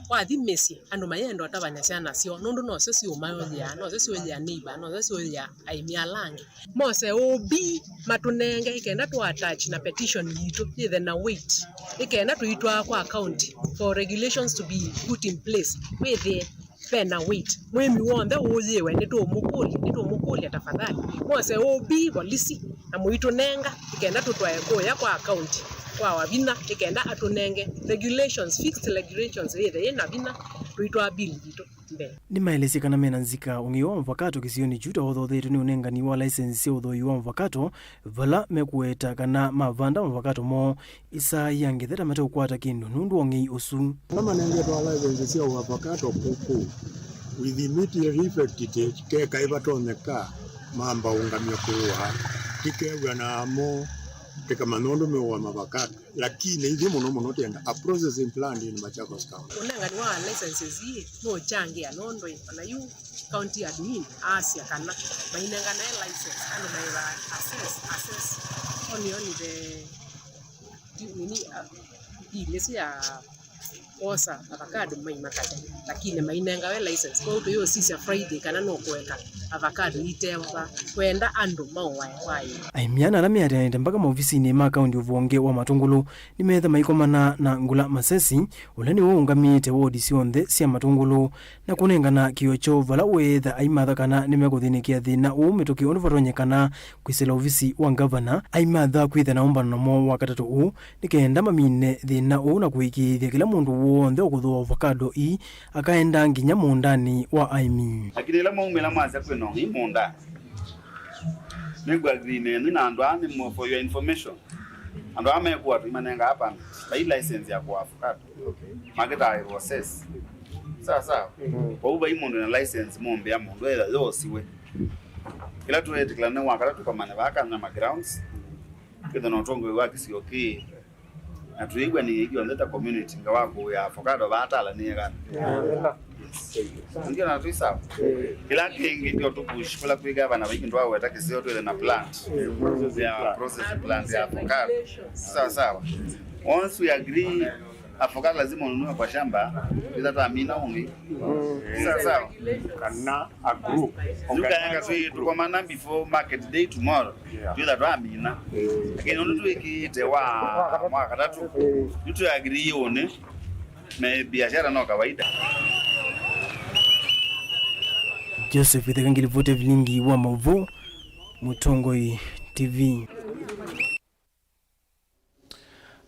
Wathi mĩsyĩ, andũ mayenda ũtavany'a syana syoo, nũndũ nosyo siũmaũyĩa, nosyo siũyĩa neighbor, nosyo siũyĩa aĩmi ala angĩ. Mose O B matũnenge, ĩkenda tũ attach na petition yitũ yĩthe na weight, ĩkenda tũitwaa kwa county for regulations to be put in place, wĩthĩe ve na weight. Mũĩmi w'onthe ũũyĩwe nĩtũũmũkũlya, nĩtũũmũkũlya tafadhali. Mose O B volisi na mũitũnenga, ĩkenda tũtwae kũya kwa county kwa Wavinya, ĩkenda atũnenge regulations, fixed regulations yĩthe yĩ na vinya, tũitwaa bill yitũ mbee. Nĩmaelesye kana mena nzika ũng'ei wa mavakato kĩsionĩ kyu ta ũthotheetwe nĩ ũnengani wa license sya ũthooi wa mavakato, vala mekũweta kana mavanda mavakato moo ĩsaa ya ngetha ta mateũkwata kĩndũ nũndũ wa ũng'ei ũsu. Ala manengetwe license sya ũavocado kũkũ, with immediate effect, te, kekaĩ vatonyeka, mamba ũngamya kũũa, tikew'ana namo, tĩkamanya ũndũ meũa mavocado. Lakini ithyĩ mũno mũno twenda a processing plant in Machakos County. Ũnengani wa licenses ii nũũkyangĩa nũndũ ona yu county admin aasya kana mainenganae license andũ maĩva assess, assess only, only the nini, uh, bill ĩsu ya kwosa avocado mai makate, lakini mainengawe license. Kwoou tũyũsisya Friday kana nũkũeka avocado itewa va, kwenda andũ maũae kwaĩ. Aĩmi ana ala meatĩanĩte mbaka maovisinĩ ma kaunti ũvonge wa Matũngũlũ nĩmetha maikomana na Ngula Masesi, ũla nĩwe ũũngamĩte wodi syonthe sya Matũngũlũ, na kũnengana kĩĩo kyoo vala weetha aimatha kana nĩmekũthĩnĩkĩa thĩna ũũ mĩtũkĩ ũndũ vatonyekana kwĩsĩla ovisi wa ngavana. Aimatha kwĩthĩa na ũmbano namo wa katatũ ũũ nĩ kenda mamine thĩna ũũ na kũĩkĩĩthya kĩla mũndũ w'onthe ũkũthũa ovakado ii akaenda nginya mũũndanĩ wa aĩmi. Lakini ĩla mwaumĩla mwasya kwĩ nong'ei mũũndanĩ, nĩngũ agree nenyu na andũ aa nĩ mo, for your information. Andũ aa mekũatũ imanengaa permit, vai license ya kũa avocado. Okay. Makĩtaĩrwo cess. Sawa sawa. Mm. Kwoou vai mũndũ na license mũmbĩa mũndũ ethwa yosiwe. Ĩla tũetĩkĩla nĩ wakata tũkomane vaa Kanyama grounds. Kwĩthwa na ũtongoi wa kĩsio kĩĩ. Na twĩw'anĩe ithyonthe ta community nga wa kũĩa avocado vaa tala nĩ ekana. Yeah. Ndio na tũi sawa. Kĩla kĩngĩ ndio tũpush kũla kwĩ gavana vaingĩ ndwaweta kĩseo twĩthe na plant. Yeah, process plant ya avocado. Sawa sawa. Once we agree, avocado lazima ununue kwa shamba, bila twamina ũngĩ. Mm. Sawa sawa. Kana a group. Yu kaenga twi tũkomana before market day tomorrow. Yeah. Twĩtha twamina. Mm. Lakini ũndũ twĩkĩte wa mwa katatũ. Mm. Yu tũ agree ũnĩ. Me biashara no kawaida. Joseph Itheka ngilivoti vilingi wa maũvoo, Mũtongoi T V.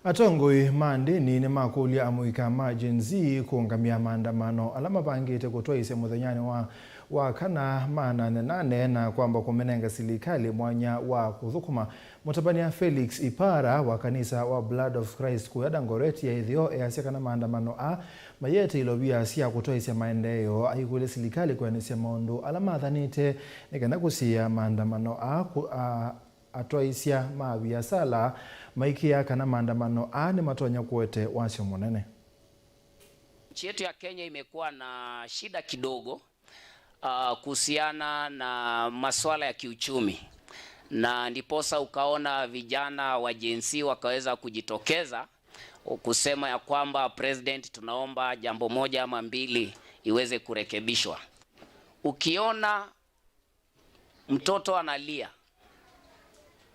Atongoi ma ndĩni nĩmakũlya amũika ma Gen Z kũũngamya maandamano ala mavangĩte kũtwaĩĩsya mũthenyanĩ wa, wa kana ma nane nane na kwamba kũmĩnenga silikalĩ mwanya wa kũthũkũma. Mũtavany'a Felix Ipara wa kanisa wa Blood of Christ kũya Dagoretti ya ĩtheo easya kana maandamano aa mayete ilovia sya kũtwaĩĩsya maendeeo, aikũlya silikalĩ kwĩanĩsya maũndũ ala mathanĩte nĩ kana kũsiĩĩa maandamano aa kũ-, a-, Atwaĩĩsya ma viasala maikĩaa kana maandamano aa nĩmatonya kũete wasyo mũnene. Nchi yetu ya Kenya imekuwa na shida kidogo, ah, kuhusiana na masuala ya kiuchumi. Na ndiposa ukaona vijana wa Gen Z wakaweza kujitokeza kusema ya kwamba, "President, tunaomba jambo moja ama mbili iweze kurekebishwa." Ukiona mtoto analia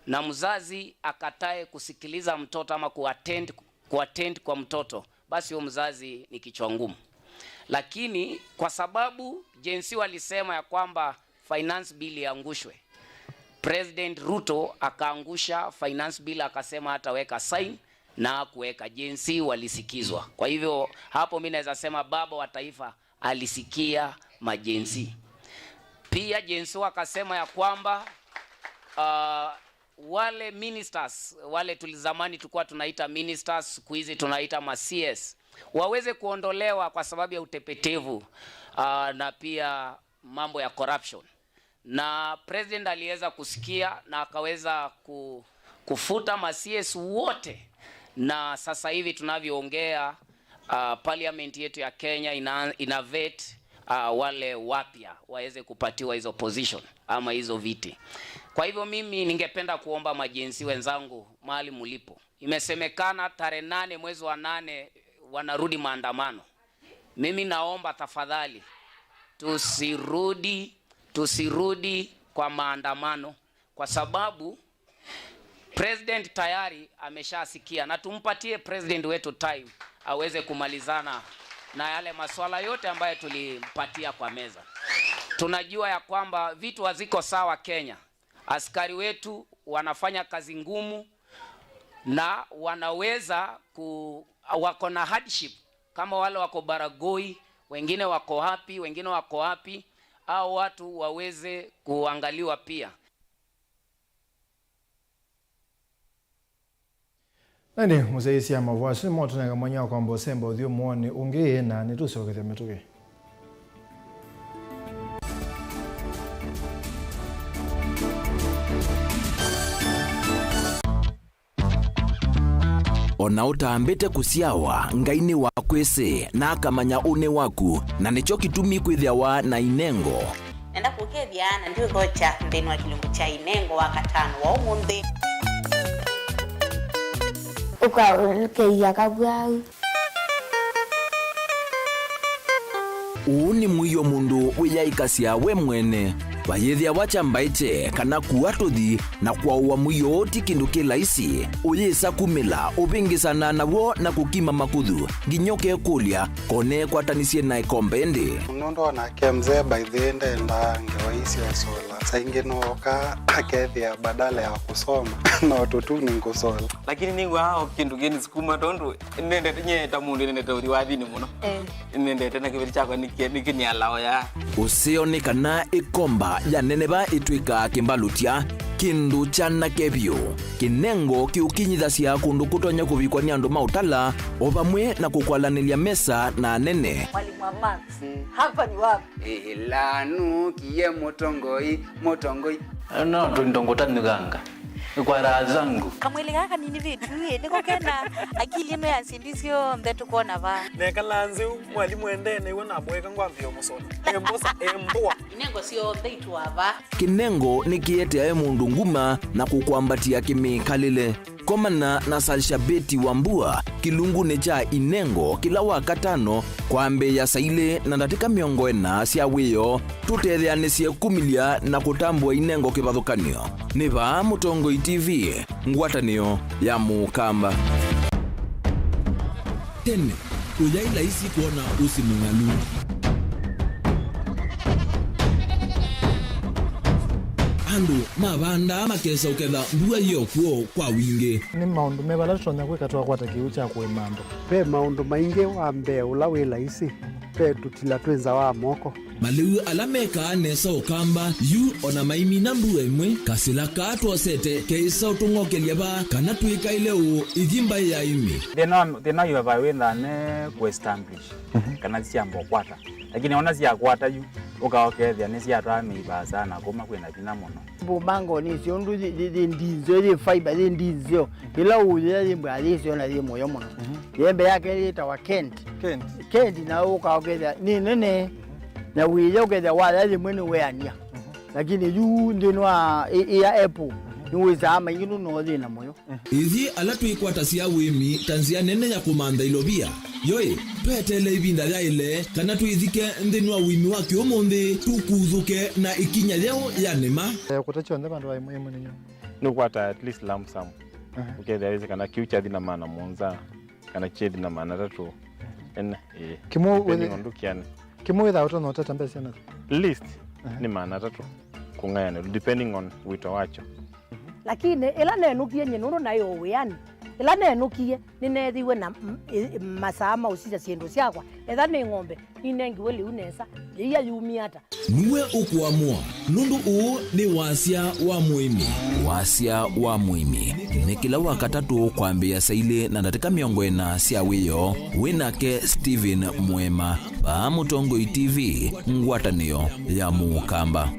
na mzazi akatae kusikiliza mtoto ama kuattend, kuattend kwa mtoto, basi huyo mzazi ni kichwa ngumu. Lakini kwa sababu Gen Z walisema ya kwamba finance bill iangushwe, President Ruto akaangusha finance bill, akasema hataweka sign na hakuweka. Gen Z walisikizwa. Kwa hivyo hapo mi naweza sema baba wa taifa alisikia ma Gen Z. Pia Gen Z wakasema ya kwamba, uh, wale ministers, wale tuli-, zamani tulikuwa tunaita ministers, siku hizi tunaita ma C S, waweze kuondolewa kwa sababu ya utepetevu, uh, na pia mambo ya corruption. Na president aliweza kusikia na akaweza ku-, kufuta ma C S wote, na sasa hivi tunavyoongea, uh, parliament yetu ya Kenya ina, ina vet, uh, wale wapya waweze kupatiwa hizo position ama hizo viti. Kwa hivyo mimi ningependa kuomba ma Gen Z wenzangu mahali mulipo, imesemekana tarehe nane mwezi wa nane wanarudi maandamano. Mimi naomba tafadhali, tusirudi, tusirudi kwa maandamano, kwa sababu president tayari ameshasikia, na tumpatie president wetu time aweze kumalizana na yale masuala yote ambayo tulimpatia kwa meza. Tunajua ya kwamba vitu haziko sawa Kenya. Askari wetu wanafanya kazi ngumu na wanaweza ku-, wako na hardship, kama wale wako Baragoi, wengine wako wapi, wengine wako wapi, hao watu waweze kuangaliwa pia. Na nĩ mũsyaĩĩsya mavũa asu nĩmo ũtũnenga mwanya wa kwamba ũsemba ũthyũmũonĩ ũngĩ, na nĩtũsyokethya mĩtũkĩ. O na ũtambĩte kũsyawa, Ngai nĩwakwĩsĩ, na akamanya ũnĩ waku, na nĩkyo kĩtumi kwĩthĩawa na inengo. Nenda kũkethya na ndiũthokya nthĩnĩ wa kĩlungu kya inengo wa katano wa ũmũnthĩ. Ũkaũlũkĩia kavwau. Ũũ nĩ mũio mũndũ wĩyaĩkasya we mwene. Vayĩthĩawa kyambaĩte kana kua tũthi na kwaũwa mũio ũũ ti kĩndũ kĩ laisi. Ũyĩsa kumĩla, ũvĩngĩsana naw'o na kũkima makũthũ, nginya ũkekũlya, kone kwatanisye na ĩkombe ĩndĩ. Nũndũ onake mzee by the way ndendaa ngewa ii sya ũsũla. Saa ingĩ nooka akethĩa badala ya kũsoma no tũtuni ngũsola. Lakini nĩngwaa o kĩndũ kĩnĩsukuma tondũ nendete, nye ta mũndũ nendete ũthi wathinĩ mũno. Eh. Nendete na kĩveti kyakwa nĩkĩ-, nĩkĩnialao ya. Ũseo nĩ kana ĩkomba ya neneva ĩtw'ĩkaa kĩmbalũtya, kĩndũ kyanake vyũ. Kĩnengo kĩũkinyithasya kũndũ kũtonya kũvikwa nĩ andũ ma ũtala, o vamwe na kũkwalanĩlya mesa na anene. Mwalimu wa maths, hapa ni wapi? Ĩla nũkie mũtongoi, mũtongoi. No tũindo ngũtanyũkanga. Kwa raha zangu. Kamwĩlĩ kaa kanini vitu ĩ, nĩko kena akili ĩno ya syĩndũ syonthe tũkwona vaa. Nekala nzĩ, mwalimũ endee nĩw'o namũĩka ngwambĩĩa mũsola. Embosa, embũa. Inengo syonthe itũa vaa. Kĩnengo nĩkĩeteae mũndũ nguma na kũkwambatĩa kĩmĩkalĩle. Komana na Salshabeti Wambua kĩlungunĩ kya Inengo kĩla wa katano kwambĩĩa saa ilĩ na ndatĩka mĩongo ĩna sya wĩoo, tũtetheanĩsye kumĩlya na kũtambũa Inengo kĩvathũkany'o. Nĩ vaa Mũtongoi T V, ngwatanĩo ya Mũkamba. Tene, ũyaĩ laisi kwona ũsĩ mũng'alu. Andũ mavandaa makesa ũketha mbua yĩ o kw'o kwa wingĩ. Nĩ maũndũ meva ala tũtonya kwĩka twakwata kĩw'ũ kya kũĩma andũ? Ve maũndũ maingĩ. Wa mbee ũla wĩ laisi, ve tũtila twĩ nza wa moko. Malĩu ala mekaa nesa Ũkamba yu o na maimina mbua ĩmwe, kasĩla kaa twosete keĩsa ũtũng'okelya vaa kana twĩkaĩle ũũ ithi mbaĩ ya ĩmĩ. Thĩna wa, thĩna wa highway wĩthaa ne kũ establish, mhm, kana syamba ũkwata. Lakini ona syakwata yu, ũka ũkethĩa nĩsyatwaa mĩivaa sana kuma kwĩna vinya mũno. Mbũmango nĩ syo ũndũ yĩ, yĩ, yĩ ndinzeo, yĩ fiber, yĩ ndinzeo. Ĩla ũyĩa yĩ mbwa yĩ syo na yĩ mũyo mũno. Mhm. Yembe yake yĩtawa Kent. Kent. Kent na ũka ũkethĩa nĩ nene. Na wĩya ũkethĩa waya yĩmwe nĩ weania. Mhm. Lakini yu nthĩnĩ wa ĩ-, ĩya Apple, mhm, nĩwĩsaa maingĩ nũno thĩna mũyo. Ithyĩ ala twĩkwatasya ũĩmi ta nzĩa nene ya kũmantha ilovia, yoĩ, tweteele ĩvinda yaĩle kana twĩthike nthĩnĩ wa ũĩmi wa kĩũmũnthĩ, tũkuthũke na ĩkinya yeũ ya nĩma. Eh, kũta kyonthe vandũ va ĩmwe ĩmwe nĩ nyũmba. Nũkwata at least lump sum. Aha. Ũkethĩa wĩsĩ kana kĩu kyathi na maana mũonza, kana kyethi na maana atatũ. Ene, ĩĩ. Kĩmwe depending wĩthĩ-, on ndũkĩanĩ. Kĩmwe wĩthaa ũtonya ũtata mbesa syana? Least, aha, nĩ maana atatũ. Kũng'ayanĩlwa, depending on wĩto wakyo. Lakini ĩla nenũkie nyie, nũndũ naĩ o wĩanĩ, ĩla nenũkie nĩneethĩiwe na m- ĩ- masaa ma ũsisya syĩndũ syakwa, etha nĩ ng'ombe, ninengiwe lĩu nesa, yĩia yumie ata. Nue ũkũamũa, nũndũ ũũ nĩ Wasya wa Mũĩmi. Wasya wa Mũĩmi nĩ kĩla Wakatatũ kwambĩĩa saa ilĩ na ndatĩka mĩongo ĩna sya wĩoo, wĩ nake Stephen Mwema. Vaa Mũtongoi T V, ngwatanĩo ya Mũkamba.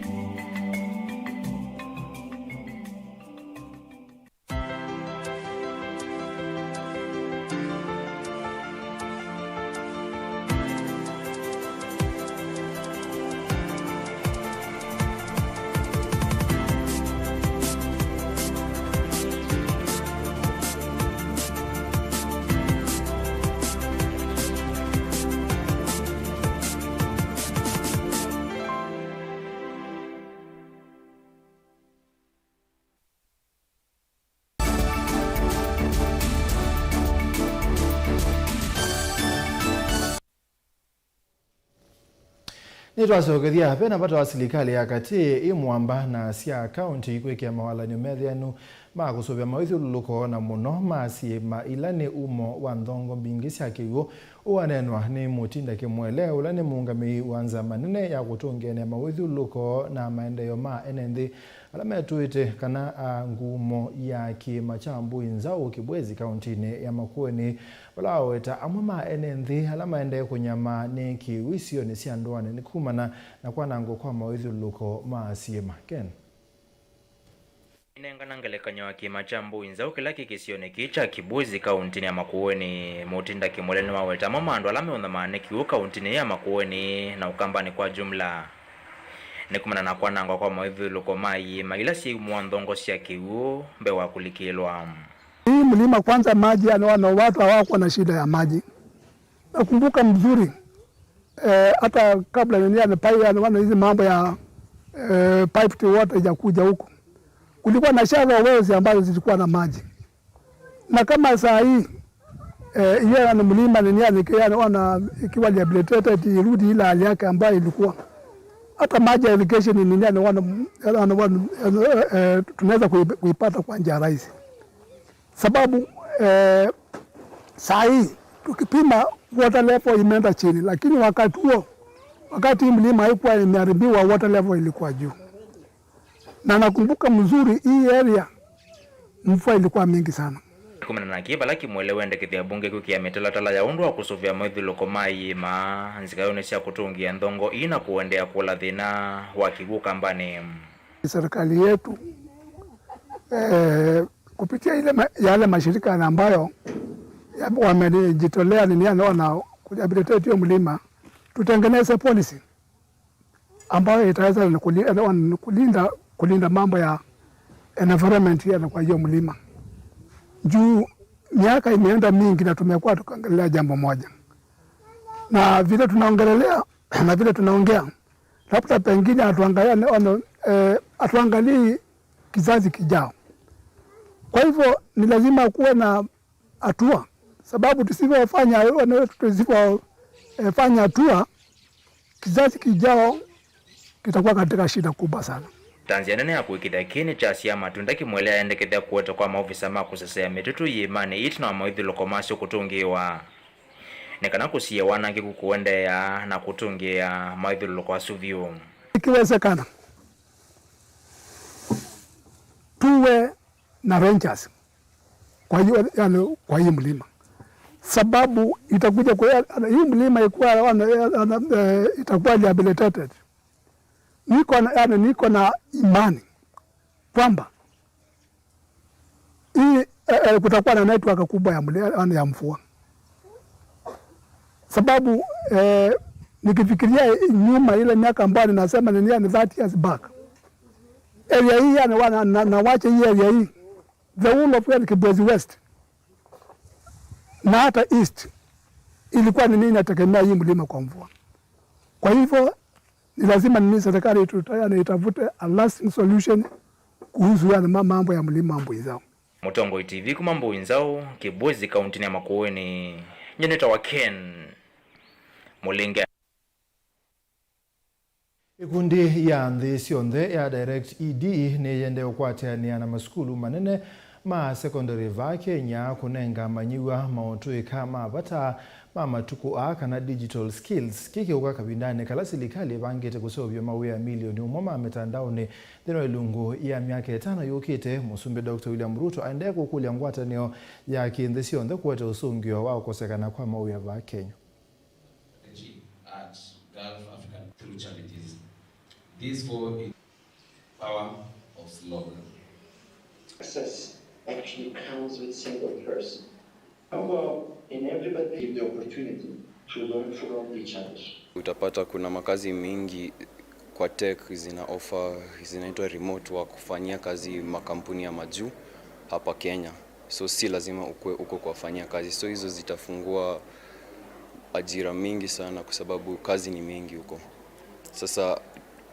Nĩtwasokethya, ve na vata wa silikalĩ ya katĩ, ĩ mũamba, na sya kaũntĩ ikwĩkĩa mawalany'o metheanu ma kũsũvĩa mawĩthyũlũlũko, na mũno ma syĩma ila nĩ umo wa nthongo mbingĩ sya kĩw'ũ. Ũũ waneenwa nĩ Mũtinda Kĩmwele, ũla nĩ mũũngamĩi wa nzama nene ya kũtũngĩanĩa mawĩthyũlũlũko na maendeeo ma ene nthĩ ala metũĩte kana a ngumo ya kĩĩma kya Mbũi Nzaũ Kĩbwezi kaũntĩnĩ ya Makueni, vala waweta amwe ma ene nthĩ ala maendee kũnyamaa nĩ kĩw'ũ isionĩ sya ndũanĩ nĩ kumana na kwanangwa kwa mawĩthyũlũlũko ma syĩma. Ken. Inengana ngelekany'o ya kĩĩma kya Mbũi Nzaũ kĩla kĩ kĩsionĩ kĩĩ kya Kĩbwezi kaũntĩnĩ ya Makueni, Mũtinda Kĩmwele nĩwaweta amwe ma andũ ala meũnyamaa nĩ kĩw'ũ kaũntĩnĩ ya Makueni na Ũkambanĩ kwa jumla. Nĩ kumana na kwanangwa kwa mawĩthyũlũlũko ma iĩma ila syĩ umo wa nthongo sya kĩw'ũ mbee wa kũlikĩlwa. Hii mlima kwanza, maji yani wana watu hawakuwa na shida ya maji. Nakumbuka mzuri, eh, hata kabla nini yani pai yani wana hizi mambo ya eh, piped water ijakuja huku, kulikuwa na shallow wells ambazo zilikuwa na maji. Na kama saa hii eh, hiyo yani mlima nini yani ikiwa yani wana ikiwa rehabilitated, irudi ile hali yake ambayo ilikuwa. Hata maji ya irrigation nini yani wana, wana, wana, eh, tunaweza kuipa- kuipata kwa njia rahisi. Sababu eh, saa hii tukipima, water level imeenda chini, lakini wakati huo, wakati hii mlima haikuwa imeharibiwa, water level ilikuwa juu. Na nakumbuka mzuri, hii area mvua ilikuwa mingi sana. Kumana na kĩĩ, vala Kĩmwele wendekethya mbunge kwĩkĩa mĩtalatala ya ũndũ wa kũsũvĩa mawĩthyũlũlũko ma iĩma nzikaĩonĩ sya kũtũngĩa nthongo ii na kũendeea kũla thĩna wa kĩw'ũ Ũkambanĩ. Serikali yetu eh, kupitia ile ma, yale mashirika na ambayo ya- wamejitolea nini yani wana kurehabilitate hiyo mlima, tutengeneze policy ambayo itaweza ni kuli- yani wana- kulinda kulinda mambo ya environment yani kwa hiyo mlima. Juu miaka imeenda mingi na tumekuwa tukiongelea jambo moja, na vile tunaongelelea na vile tunaongea, labda pengine hatuangalia, ono, eh, hatuangalii kizazi kijao. Kwa hivyo ni lazima kuwe na hatua, sababu tusipofanya, ono, tusipofanya hatua, kizazi kijao kitakuwa katika shida kubwa sana. Ta nzĩa nene ya kũĩkĩĩthya kĩĩ nĩkyasyaa matunda, Kĩmwele aendekethya kũetwa kwa maovisa ma kũsesea mĩtũtũ iĩmanĩ ii ĩtina wa mawĩthyũlũlũko masyo kũtũngĩĩwa. Nĩ kana kũsiĩĩa wanangĩku kũendeea na kũtũngĩĩa mawĩthyũlũlũko asu vyũ. Ikiwezekana, tuwe na rangers kwa hiyo, yani, kwa hii mlima, sababu itakuja kwa hii mlima ikuwa, yani, yani, eh, itakuwa rehabilitated. Niko na, yani, niko na imani kwamba hii eh, eh, kutakuwa na network kubwa ya, mle- ya mvua, sababu eh, nikifikiria nyuma ile miaka ambayo ninasema ni yani thirty years back, area hii yani wana, na, na wache hii area hii, the whole of yani Kibwezi West na hata East ilikuwa ni nini inategemea hii mlima kwa mvua. Kwa hivyo ni lazima nini serikali itutayane itafute a lasting solution kuhusu yani ma- mambo ya mlima Mbũi Nzaũ. Mũtongoi T V kuma Mbũi Nzaũ, Kibwezi, kauntinĩ ya Makueni. Nyie nĩtawa Ken Mũlinge. Ĩkundi ya nthĩ syonthe ya Direct E D nĩyĩendee ũkwatĩanĩa na masukulu manene ma secondary vaa Kenya kũnenga amanyĩw'a maũtũĩka ma vata ma matukũ aa, kana digital skills. Kĩĩ kĩũka kavindanĩ kala silikalĩ ĩvangĩte kũseũvya mawĩa milioni ũmwe ma mĩtandaonĩ nthĩnĩ wa ĩlungu ya myaka ĩtano yũkĩte. Mũsumbĩ Doctor William Ruto aendee kũkũlya ngwatanĩo ya kĩnthĩ syonthe kũete ũsũngĩo wa kũkosekana kwa mawĩa vaa Kenya. Art, Gulf African through challenges. These four is power of slogan. Success actually comes with single person. How about in everybody give the opportunity to learn from each other? Utapata kuna makazi mingi kwa tech zina offer, zinaitwa remote work, kufanyia kazi makampuni ya majuu hapa Kenya. So si lazima ukwe uko kuwafanyia kazi. So hizo zitafungua ajira mingi sana kwa sababu kazi ni mingi huko. Sasa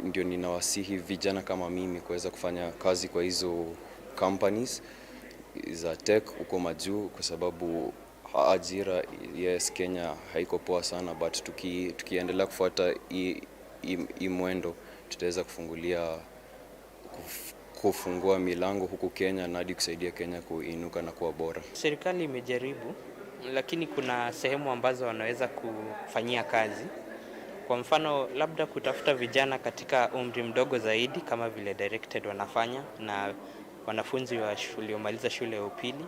ndio ninawasihi vijana kama mimi kuweza kufanya kazi kwa hizo companies za tech huko majuu kwa sababu ajira, yes, Kenya haiko poa sana, but tuki-, tukiendelea kufuata hii, hii, hii mwendo, tutaweza kufungulia, kuf-, kufungua milango huku Kenya na hadi kusaidia Kenya kuinuka na kuwa bora. Serikali imejaribu, lakini kuna sehemu ambazo wanaweza kufanyia kazi. Kwa mfano, labda kutafuta vijana katika umri mdogo zaidi kama vile Directed wanafanya na wanafunzi wa shule, waliomaliza shule ya upili,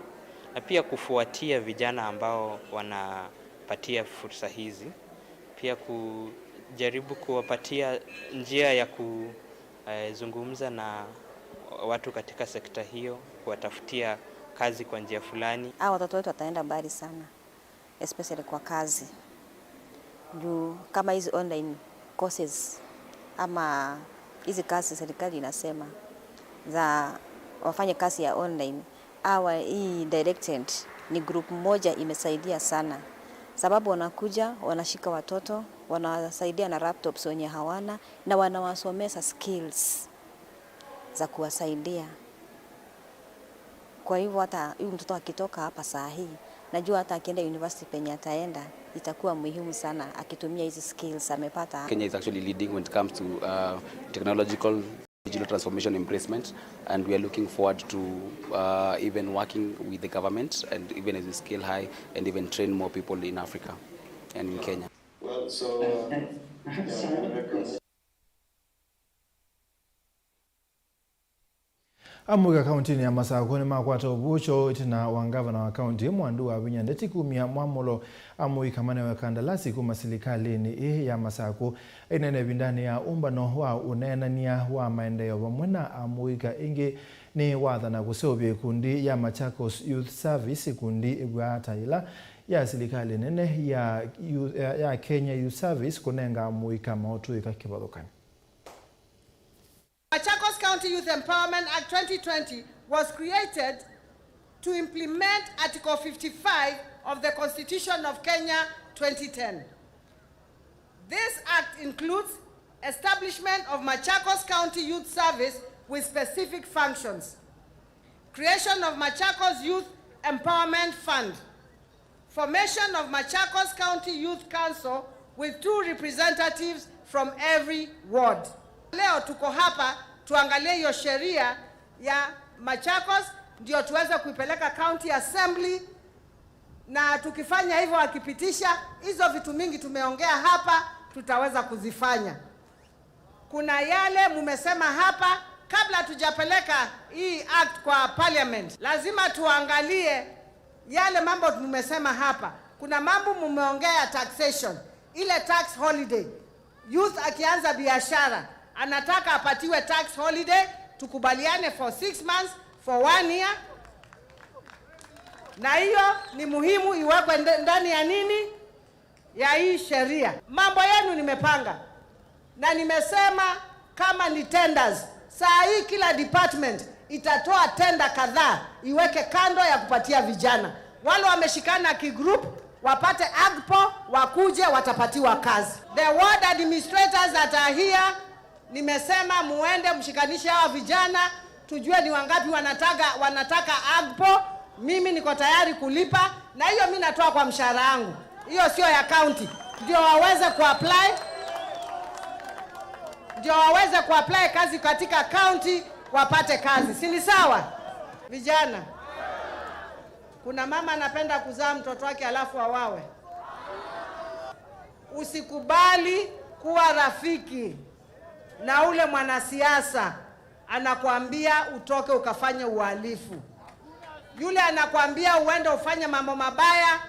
na pia kufuatia vijana ambao wanapatia fursa hizi, pia kujaribu kuwapatia njia ya kuzungumza na watu katika sekta hiyo, kuwatafutia kazi kwa njia fulani. Hawa watoto wetu wataenda mbali sana, especially kwa kazi. Juu kama hizi online courses ama hizi kazi serikali inasema za wafanye kazi ya online, hawa hii Directed ni group moja imesaidia sana, sababu wanakuja, wanashika watoto, wanawasaidia na laptops wenye hawana, na wanawasomesa skills za kuwasaidia. Kwa hivyo hata huyu mtoto akitoka hapa saa hii, najua hata akienda university penye ataenda, itakuwa muhimu sana akitumia hizi skills amepata. Kenya is actually leading when it comes to, uh, technological digital transformation embracement, and we are looking forward to, uh, even working with the government and even as we scale high and even train more people in Africa and in Kenya. Well, so, uh, yeah, we have records. Amũika kaũntĩnĩ ya Masakũ nĩmakwata ũvũkyo ĩtina wa ngavana wa kaũntĩ Mwandu Wavinya Ndeti kumya mwamũlo amũika manewe kandalasi kuma silikalĩnĩ ĩĩ ya Masakũ. Ainena ĩvindanĩ ya ũmbano wa ũneenany'a wa maendeeo vamwe na amũika ĩngĩ, nĩwathana kũseũvya ĩkundi ya Machakos Youth Service, ĩkundi ĩvw'aa ta yĩla ya silikalĩ nene ya, ya Kenya Youth Service kũnenga amũika maũtũĩka kĩvathũkany'o. Machakos County Youth Empowerment Act twenty twenty was created to implement Article fifty-five of the Constitution of Kenya twenty ten. This act includes establishment of Machakos County Youth Service with specific functions, creation of Machakos Youth Empowerment Fund, formation of Machakos County Youth Council with two representatives from every ward. Leo tuko hapa tuangalie hiyo sheria ya Machakos, ndio tuweze kuipeleka County Assembly, na tukifanya hivyo, wakipitisha, hizo vitu mingi tumeongea hapa, tutaweza kuzifanya. Kuna yale mumesema hapa, kabla tujapeleka hii act kwa parliament, lazima tuangalie yale mambo mumesema hapa. Kuna mambo mumeongea ya taxation, ile tax holiday. Youth akianza biashara, anataka apatiwe tax holiday, tukubaliane for six months, for one year. Na hiyo ni muhimu iwekwe nde-, ndani ya nini? Ya hii sheria. Mambo yenu nimepanga. Na nimesema kama ni tenders, saa hii kila department itatoa tender kadhaa iweke kando ya kupatia vijana. Wale wameshikana ki group wapate agpo, wakuje watapatiwa kazi. The ward administrators that are here, nimesema muende mshikanishe hawa vijana, tujue ni wangapi wanataka, wanataka agpo. Mimi niko tayari kulipa, na hiyo mimi natoa kwa mshahara wangu, hiyo sio ya county, ndio waweze kuapply. ndio waweze kuapply kazi katika county, wapate kazi, si ni sawa? Vijana, kuna mama anapenda kuzaa mtoto wake alafu awawe. Usikubali kuwa rafiki na ule mwanasiasa anakuambia utoke ukafanye uhalifu. Yule anakuambia uende ufanye mambo mabaya,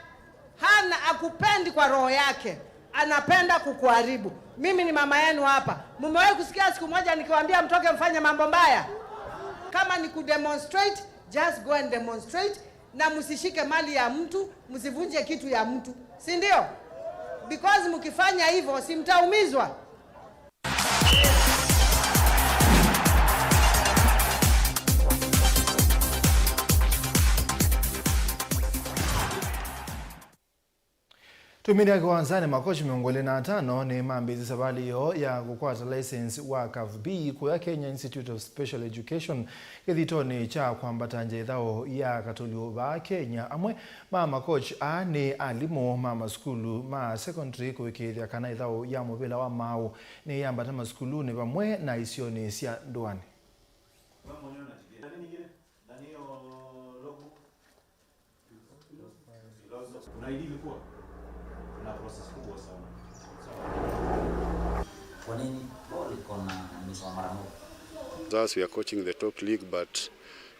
hana, akupendi kwa roho yake, anapenda kukuharibu. Mimi ni mama yenu hapa. Mumewahi kusikia siku moja nikiwaambia mtoke mfanye mambo mbaya? Kama ni kudemonstrate, just go and demonstrate, na msishike mali ya mtu, msivunje kitu ya mtu, si ndio? Because mkifanya hivyo, si mtaumizwa? Tũmĩnĩa kĩwanzanĩ, makochi mĩongo ĩlĩ na atano nĩmambĩĩsye savalĩ yoo ya kũkwata license wa CAF B kũya Kenya Institute of Special Education kĩthitonĩ kya kwambata ngewa ya katũlyo vaa Kenya. Amwe ma makochi aa nĩ alimũ ma masukulu ma secondary kũĩkĩĩthya kana ĩthaũ ya mũvĩla wa maaũ nĩyambata masukulunĩ vamwe na isionĩ sya ndũanĩ. Kuna idea ilikuwa, kuna process kubwa sana. Kwa nini? Ball iko na mwisho wa mara moja. Thus, we are coaching the top league, but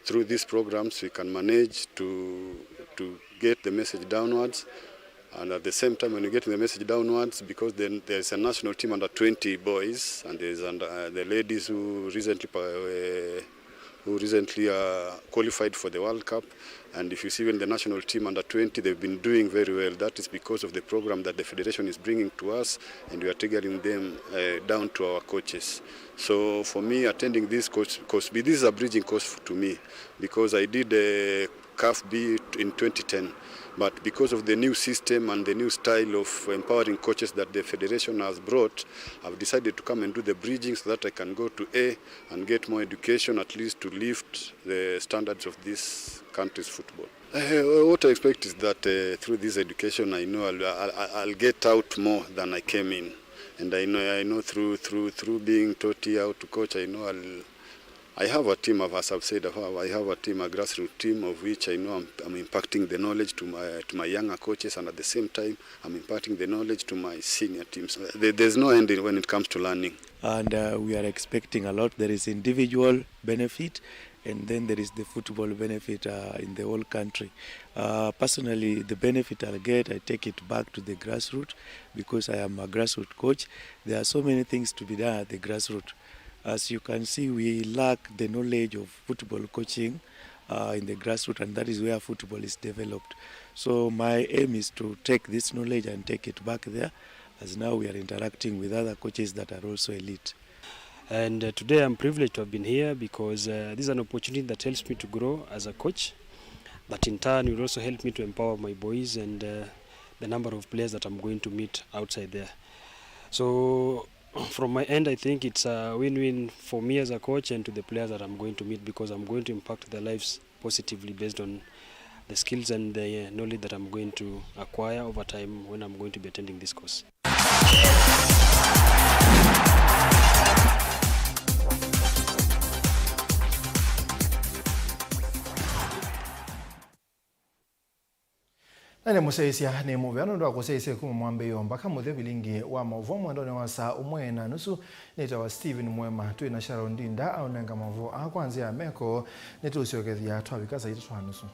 through these programs, we can manage to, to get the message downwards. And at the same time, when you get the message downwards, because then there's a national team under twenty boys, and there's under, uh, the ladies who recently pa-, uh, who recently, uh, qualified for the World Cup. And if you see even the national team under twenty, they've been doing very well. That is because of the program that the federation is bringing to us, and we are tailoring them, uh, down to our coaches. So for me, attending this course, course B, this is a bridging course f-, to me, because I did, uh, CAF B in twenty ten. But because of the new system and the new style of empowering coaches that the federation has brought, I've decided to come and do the bridging so that I can go to A and get more education, at least to lift the standards of this country's football. Uh, what I expect is that, uh, through this education, I know I'll, I'll, I'll get out more than I came in. And I know, I know through, through, through being taught here how to coach, I know I'll, I have a team, as I've said, I have, I have a team, a grassroots team, of which I know I'm, I'm impacting the knowledge to my, to my younger coaches, and at the same time, I'm imparting the knowledge to my senior teams. Uh, there, there's no end in, when it comes to learning. And, uh, we are expecting a lot. There is individual benefit, and then there is the football benefit, uh, in the whole country. Uh, personally, the benefit I'll get, I take it back to the grassroots because I am a grassroots coach. There are so many things to be done at the grassroots. As you can see, we lack the knowledge of football coaching, uh, in the grassroots, and that is where football is developed. So my aim is to take this knowledge and take it back there, as now we are interacting with other coaches that are also elite. And, uh, today I'm privileged to have been here because, uh, this is an opportunity that helps me to grow as a coach, that in turn will also help me to empower my boys and, uh, the number of players that I'm going to meet outside there. So, from my end, I think it's a win-win for me as a coach and to the players that I'm going to meet, because I'm going to impact their lives positively based on the skills and the knowledge that I'm going to acquire over time when I'm going to be attending this course. Na nĩ mũsyaĩĩsya nĩ mũvea nũndũ wa kũsyaĩĩsya kuma mwambĩĩo mbaka mũthya vilingi wa maũvoo mwendonĩ wa saa ũmwe na nusu. Nĩtawa Stephen Mwema, twĩ na Sharon Ndinda aũnenga maũvoo aa kwa nzĩa ya meko. Nĩtũũsyokethya twavika saa itatũ na nusu.